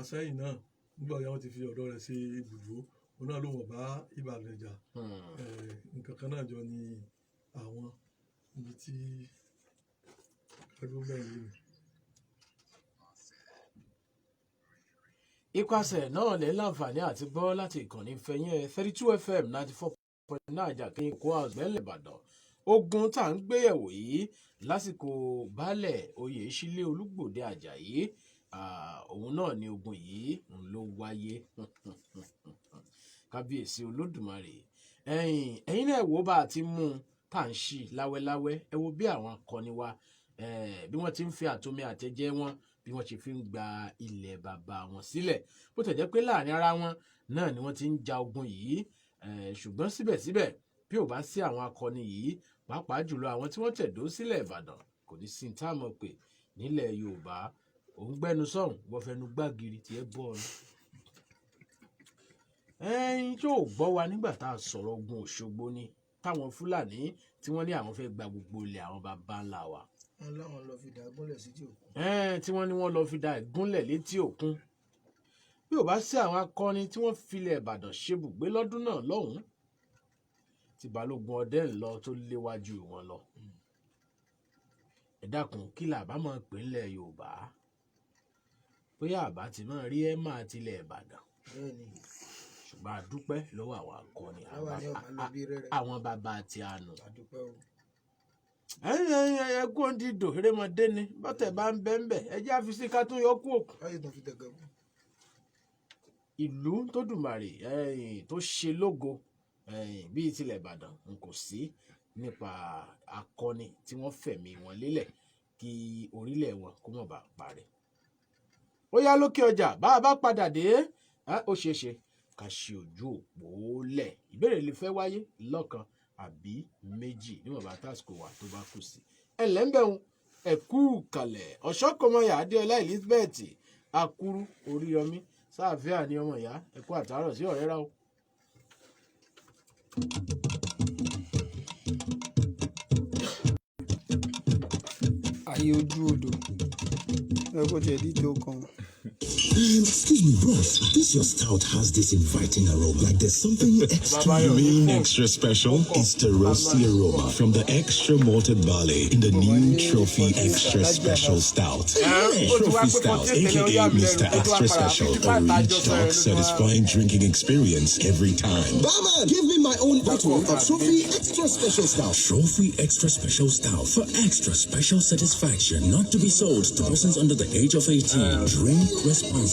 Asẹ́yìn náà, nígbà yẹn, wọ́n ti fi ọ̀dọ́ rẹ̀ ṣe ibùdó. Òun náà ló wọ̀ bá Ìbàdàn jà. Nǹkan kan náà jọ ni àwọn ibi tí kádó bẹ́ẹ̀ yìí. Ipasẹ̀ náà lè láǹfààní àti gbọ́ láti ìkànnì fẹ̀yìn 32 FM 94.9 Àjàkí kó àgbẹ̀lẹ̀ Ìbàdàn. Ogun tá à ń gbéyẹ̀wò yìí lásìkò Baálẹ̀ Oyèsílẹ Olúgbòde Àjàyí, òun náà ni ogun yìí ń ló wáyé. Kábíyèsí Olódùmarè! Ẹ̀yin náà wò bá a ti mú un tá à ń ṣí láwẹ́láwẹ́. Ẹ wo bí àwọn akọni wa, bí wọ́n ti ń fi àtomi àtẹ̀jẹ́ wọn, bí wọ́n ṣe fi ń gba ilẹ̀ bàbá wọn sílẹ̀. Bó tẹ̀ jẹ́ pé láàrin ara wọn náà ni wọ́n ti ń ja ogun yìí, ṣùgbọ́n síbẹ̀síbẹ̀, bí ò bá sí àwọn akọni yìí, pàápàá jùlọ àwọn tí wọ́n tẹ̀dó sílẹ̀ Ìbàdàn, kò ní sí tá a mọ̀ pé nílẹ̀ Yorùbá. Òun gbẹ́nu sọ̀hún, wọ́n fẹnu gbàgìrì tiẹ̀ bọ́ ọ ni. Ẹ̀yin tó gbọ́ wa nígbà tá a sọ̀rọ̀ ogun Òṣogbo ni, táwọn Fúlàní tí wọ́n ní àwọn fẹ́ gba gbogbo ilẹ̀ àwọn baba ńlá wa. Wọn láwọn lọ fi dà gúnlẹ̀ sí ti òkun. Tí wọ́n ní wọ́n lọ fi da ìgúnlẹ̀ létí òkun. Bí ò bá sí àwọn akọni tí wọ́n filẹ̀ Ìbàdàn ṣebùgbé lọ́dún náà lọ́hùn-ún, tí Balógun ọdẹ ń lọ tó léwájú wọn lọ, ẹ dákun, kí là bá máa pè ńlẹ̀ Yorùbá? Bóyá àbá ti máa rí ẹ máa tilẹ̀ Ìbàdàn. Ṣùgbọ́n a dúpẹ́ lọ́wọ́ àwọn akọni, àwọn bàbá àti àánú. Ẹ kú òǹdí ìdò erémọdé ni bọ́tẹ̀ bá ń bẹ́ ń bẹ̀, ẹ jẹ́ àfisí ká tún yọ kú òkun. Ìlú tó dùmarè tó ṣe lógo bíi tilẹ̀ Ìbàdàn n kò sí nípa akọni tí wọ́n fẹ̀mí wọn lélẹ̀ kí orílẹ̀ wọn kó má bàa parẹ́. Ó yá, lókè ọjà, bá a bá padà dé, ó ṣeé ṣe ká ṣe ojú òpó lẹ̀. Ìbéèrè lè fẹ́ wáyé lọ́kan àbí méjì níwọ̀nba tásìkò wà tó bá kù sí. Ẹlẹ́ńbẹ̀hún, ẹ̀kú kalẹ̀. Ọ̀ṣọ́kọmọyà Adéọlá Elizabeth Akuru Oríyọmí sáàfíà ní ọmọ ìyá, ẹ̀kú àtàárọ̀ sí ọ̀rẹ́ rà o. Ayé ojú odò ẹ kó tiẹ̀ díje kan. Excuse me, bros. This your stout has this inviting aroma. Like there's something extra. You mean extra special? It's the roasty aroma from the extra malted barley in the new Trophy Extra Special Stout. Trophy Stout, aka Mr. Extra Special, a rich, dark, satisfying drinking experience every time. Barman, give me my own bottle of Trophy Extra Special Stout. Trophy Extra Special Stout for extra special satisfaction. Not to be sold to persons under the age of 18. Drink responsibly.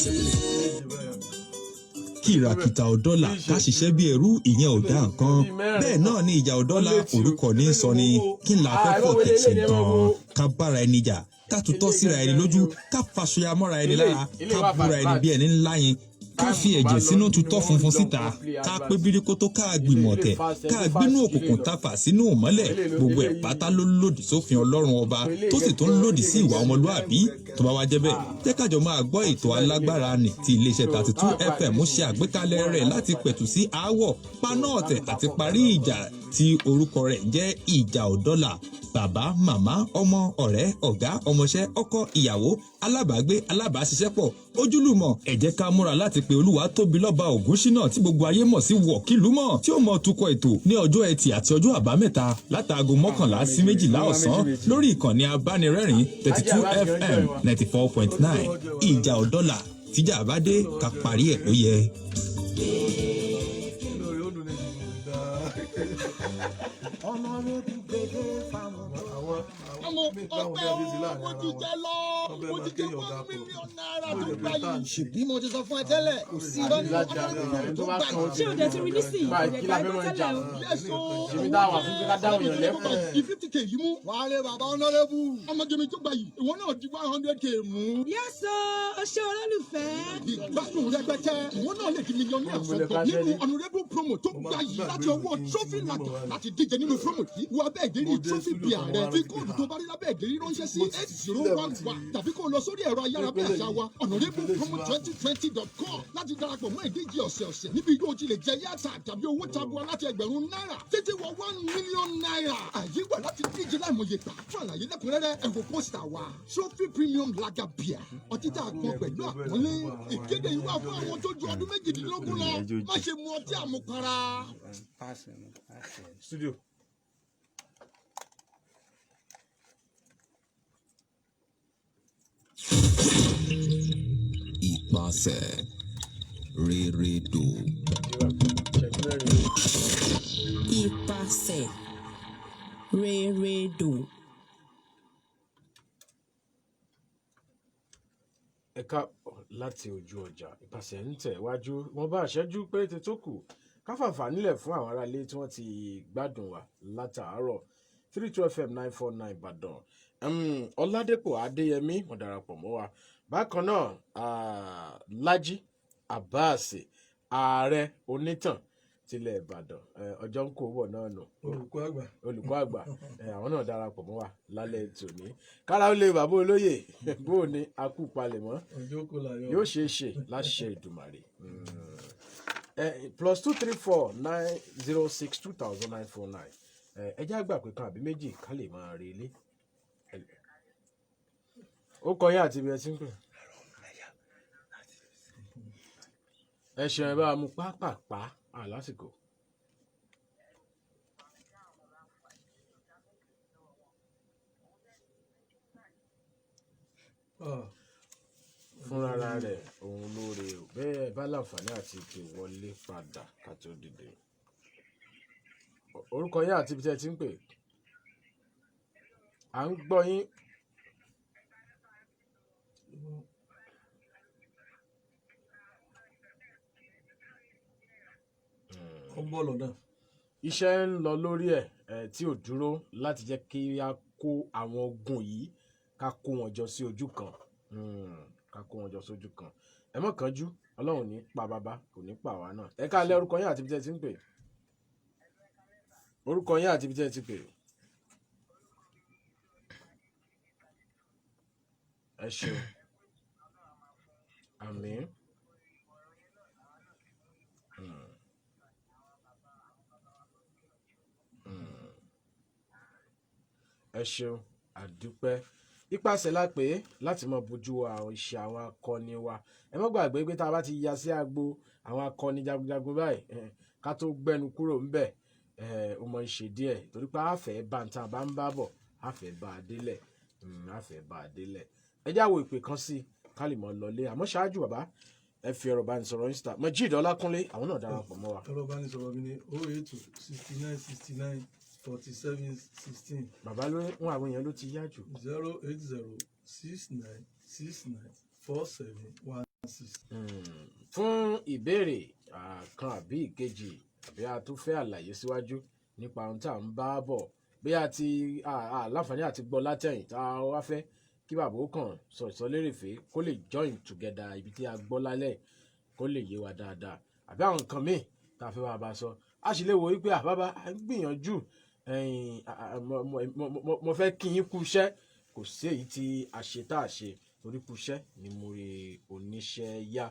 Kìràkìtà ọ̀dọ́là, ká ṣiṣẹ́ bí ẹrú, ìyẹn ò dá nǹkan. Bẹ́ẹ̀ náà ni ìjà ọ̀dọ́là, orúkọ ní í sọ ni. Kí n là fẹ́ fọ̀ tẹ̀sí gan-an? Ká bára ẹni jà, ká tutọ́ síra ẹni lójú, ká faṣọya mọ́ra ẹni lára, ká búra ẹni bí ẹni ńlá yẹn, ká fi ẹ̀jẹ̀ sínú tutọ́ funfun síta, ká pé bíríkótó, ká gbìmọ̀ tẹ̀, ká gbínú òkùnkùn tafà sínú ìmọ́lẹ̀, gbogbo ẹ̀ pátá ló lòdì sófin Ọlọ́run Ọba, tó sì tún lòdì sí ìwà ọmọlúàbí. Tó bá wá jẹ́ bẹ́ẹ̀, jẹ́ kájọ máa gbọ́ ètò alágbára nì tí iléeṣẹ́ 32 FM ṣe àgbékalẹ̀ rẹ̀ láti pẹ̀tù sí aáwọ̀, paná ọ̀tẹ̀ àti parí ìjà, tí orúkọ rẹ̀ ń jẹ́ Ìjà Òdọ́là. Bàbá, màmá, ọmọ, ọ̀rẹ́, ọ̀gá, ọmọṣẹ́, ọkọ, ìyàwó, alábàágbé, alábàáṣiṣẹ́pọ̀, ojúlùmọ̀, ẹ jẹ́ ká múra láti pe Olúwatóbilọ́ba Ògúnṣínà tí gbogbo ayé mọ̀ sí Wọ̀kìlúmọ̀, tí ó mọ̀ tukọ̀ ètò ní ọjọ́ Ẹtì àti ọjọ́ Àbámẹ́ta látaago 11 sí 12 ọ̀sán lórí ìkànnì abánirẹ́rìn 32 FM 94.9. Ìjà ò dọ́là, tíjà bá dé, ká parí ẹ̀ ló yẹ. Lórí ó dùn ní ìdìbò dáa. Honourable gbèdé fáwọn tó. Àwọn Ọmọ míì táwọn ọpẹ́ bí adé sí o, láàrin mo ara ti wọn. jẹ lọ, Wọ́n fẹ́ mo máa ti jẹ kéèyàn one dàpọ̀. million naira Ó tó lè gbà pẹ́ tá à yìí. ń ṣe. Ṣèbí mo ti sọ fún ẹ tẹ́lẹ̀, kò sí irọ́ nínú honourable promo tó gbà yìí. Ṣé o dẹ̀ ti rí nísìnyí? Kò Báyìí dẹ̀ kí gbà la ẹ́ fẹ́ gbọ́ máa tẹ́lẹ̀ jà o. fún? Yes o. Ṣèbí tá a wà fún pé ká dáhùn èèyàn lẹ́kọ̀ọ́. Di 50K yìí mú. Wàhálẹ̀ bàbá honourable. Ọmọge mi tó gbà yìí, ìwọ náà di 100K mú. Yes o, o ṣé olólùfẹ́. Ìgbádùn rẹpẹtẹ. Ìwọ náà lè di mílíọ̀nù àsọgbọ̀n nínú honourable promo tó gbà yìí láti ọwọ́ Trophy Lager. Láti díje nínú promo yìí, wọ abẹ́ ìdérí Trophy beer rẹ. Fi kóòdù tó bá rí lábẹ́ ìdérí ránṣẹ́ sí 8011 tàbí kó o lọ sórí ẹ̀rọ ayárabíàṣá wa honourablepromo2020.com láti darapọ̀ mọ́ ìdíje ọ̀sẹ̀ọ̀sẹ̀ níbi yóò ti lè jẹ yàtà tàbí owó tabua láti 1,000 náírà títí wọ ₦1 million. Àyè wà láti díje láìmọye gbà. Fún àlàyé lẹ́kùnrẹ́rẹ́, ẹ wo pósítà wa. Trophy Premium Lager Beer, ọtí tá a pọn pẹ̀lú àpọ́nlé. Ìkéde yìí wà fún àwọn tó ju ọdún 18 lọ. Má ṣe mu ọtí àmupara. Studio. Ìpasẹ̀ rere dò. Ìpasẹ̀ rere dò. Ẹ káàbọ̀ láti ojú ọjà. Ìpàṣẹ ń tẹ̀ wájú wọn bá àṣẹjú péréte tó kù káfàǹfà nílẹ̀ fún àwọn aráalé tí wọ́n ti gbádùn wa látàárọ̀. 32 FM 949 Ìbàdàn. Ọládépò Adéyẹmí, wọ́n darapọ̀ mọ́ wa bákan náà. Lájí Abbas, ààrẹ onítàn tilẹ̀ Ìbàdàn, ọjọ́ ń kó bọ̀ náà nù. Olùkọ́ àgbà. Olùkọ́ àgbà, àwọn náà darapọ̀ mọ́ wa lálẹ́ tòní. Kára ó lè bàbá olóyè, bó o ní akú palẹ̀mọ́. Ọjọ́ kò láyọ̀. Yóò ṣeé ṣe láṣẹ Ìdùmàrè. +234 906 2949. Ẹ jẹ́ àgbà pé kan àbí méjì ká lè máa rí ilé. Ó kọ yín àti ibi ẹ ti ń pè. Ẹ ṣeun, ẹ bá wa mú pápápá à lásìkò. Fúnra rẹ̀ òun lóore o. Bẹ́ẹ̀ bá láǹfààní àti ìpè wọlé padà ká tó dìde. Orúkọ yín àti ibi tí ẹ ti ń pè. À ń gbọ́ yín. Ó ń bọ̀ lọ́nà. Iṣẹ́ ń lọ lórí ẹ̀ tí ò dúró láti jẹ́ kí a kó àwọn ogun yìí, ká kó wọn jọ sí ojú kan, ká kó wọn jọ sójú kan. Ẹ mọ̀ kánjú, Ọlọ́run ní pa bàbá, kò ní pa àwa náà. Ẹ káalẹ́, orúkọ yín àti ibi tí ẹ ti ń pè. Orúkọ yín àti ibi tí ẹ ti pè. Ẹ ṣeun, àmín. Ẹ ṣeun, àdúpẹ́. Ipasẹ̀ la pè é láti mọ bójú àwọn iṣẹ́ àwọn akọni wa. Ẹ má gbàgbé pé tá a bá ti ya sí agbo àwọn akọni jagunjagun báyìí, ká tó gbẹnu kúrò ńbẹ̀, ó mọ ń ṣe díẹ̀ torí pé a fẹ́ bá ń tá a bá ń bá bọ̀, a fẹ́ bá a délẹ̀, a fẹ́ bá a délẹ̀. Ẹ já wo ìpè kan sí i ká lè mọ lọlé. Àmọ́ ṣáájú, bàbá, ẹ fi ẹ̀rọ ìbánisọ̀rọ̀ Insta. Mojeed Ọlákúnlé, àwọn náà darapọ̀ mọ́ wa. Ẹ̀rọ ìbánisọ̀rọ̀ mi ni 082 69 69 47 16. Bàbá ló ń àwọn èèyàn ló ti yá jù. 080 69 69 47 16. Fún ìbéèrè kan àbí ìkejì, àbí a tún fẹ́ àlàyé síwájú nípa ohun tá à ń bá bọ̀, bí a ti láǹfààní àti gbọ́ látẹ̀yìn, tá a wá fẹ́ kí bàbá ó kàn sọ ìsọlérèfé kó lè join together ibi tí a gbọ́ lálẹ́ kó lè yé wa dáadáa, àbí àwọn nǹkan míì tá a fẹ́ bá a bá sọ, a sì lè wò wípé àbábá à ń gbìyànjú ẹ̀yìn, mo fẹ́ kí yín kú iṣẹ́. Kò sí èyí tí a ṣe tá a ṣe torí kú iṣẹ́ ni mo rí oníṣẹ́ yá.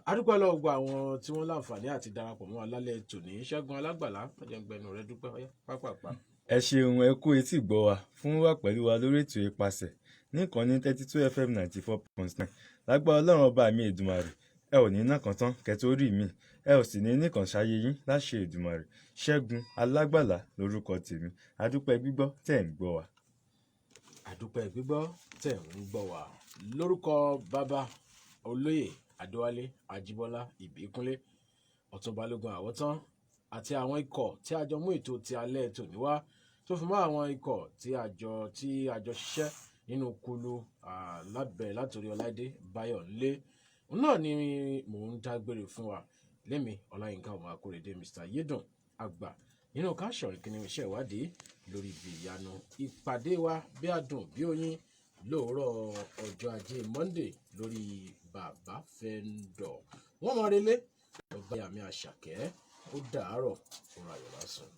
A dúpẹ́ lọ́wọ́ gbogbo àwọn tí wọ́n láǹfààní àti darapọ̀ mọ́ wa lálẹ́ tòní. Ṣẹ́gun Alágbàlá, ọjọ́ ìgbẹ́nu rẹ dúpẹ́ ọyá pápápá. Ẹ ṣeun, ẹ kú etí ìgbọ́ wa fún wà pẹ̀lú wa lórí ètò Ìpasẹ̀ ní ìkànnì 32 FM 94.9. Lágbára Ọlọ́run Ọba mi Èdùmàrè, ẹ ò ní náà kàn tán kẹ́ tó rí mi, ẹ ò sì ní nìkan ṣayé yín láṣẹ Èdùmàrè. Ṣẹ́gun Alágbàlá lórúkọ tèmi. Adúpẹ́ gbígbọ́ tẹ̀ ń gbọ́ wa. Àdúpẹ́ gbígbọ́ tẹ̀ ń gbọ́ wá. Lórúkọ bàbá Olóyè Adéwálé Ajíbọ́lá Ìbíkúnlé, Ọ̀tún Balógun Àwọ̀tán, àti àwọn ikọ̀ tí a jọ mú ètò ti alẹ́ tòní wá, tó fi mọ́ àwọn ikọ̀ tí a jọ ṣiṣẹ́ nínú kulu lábẹ́ látòrí Ọláìdé Báyọ̀ ńlé náà ni mò ń dágbére fún wa. Lẹ́mi Ọláyínká ọmọ Akóredé, Mr Yédùn àgbà nínú káṣọ̀ ìkíni iṣẹ́ ìwádìí lórí ibi ìyanu. Ìpàdé wa bí adùn bí oyin lóòrọ̀ ọjọ́ Ajé Monday lórí Bàbá Fẹ́ńdọ̀. Wọ́n mọ relé ọba àmì àṣàkẹ́. Ó dàárọ̀, òun ayọ̀ lásán.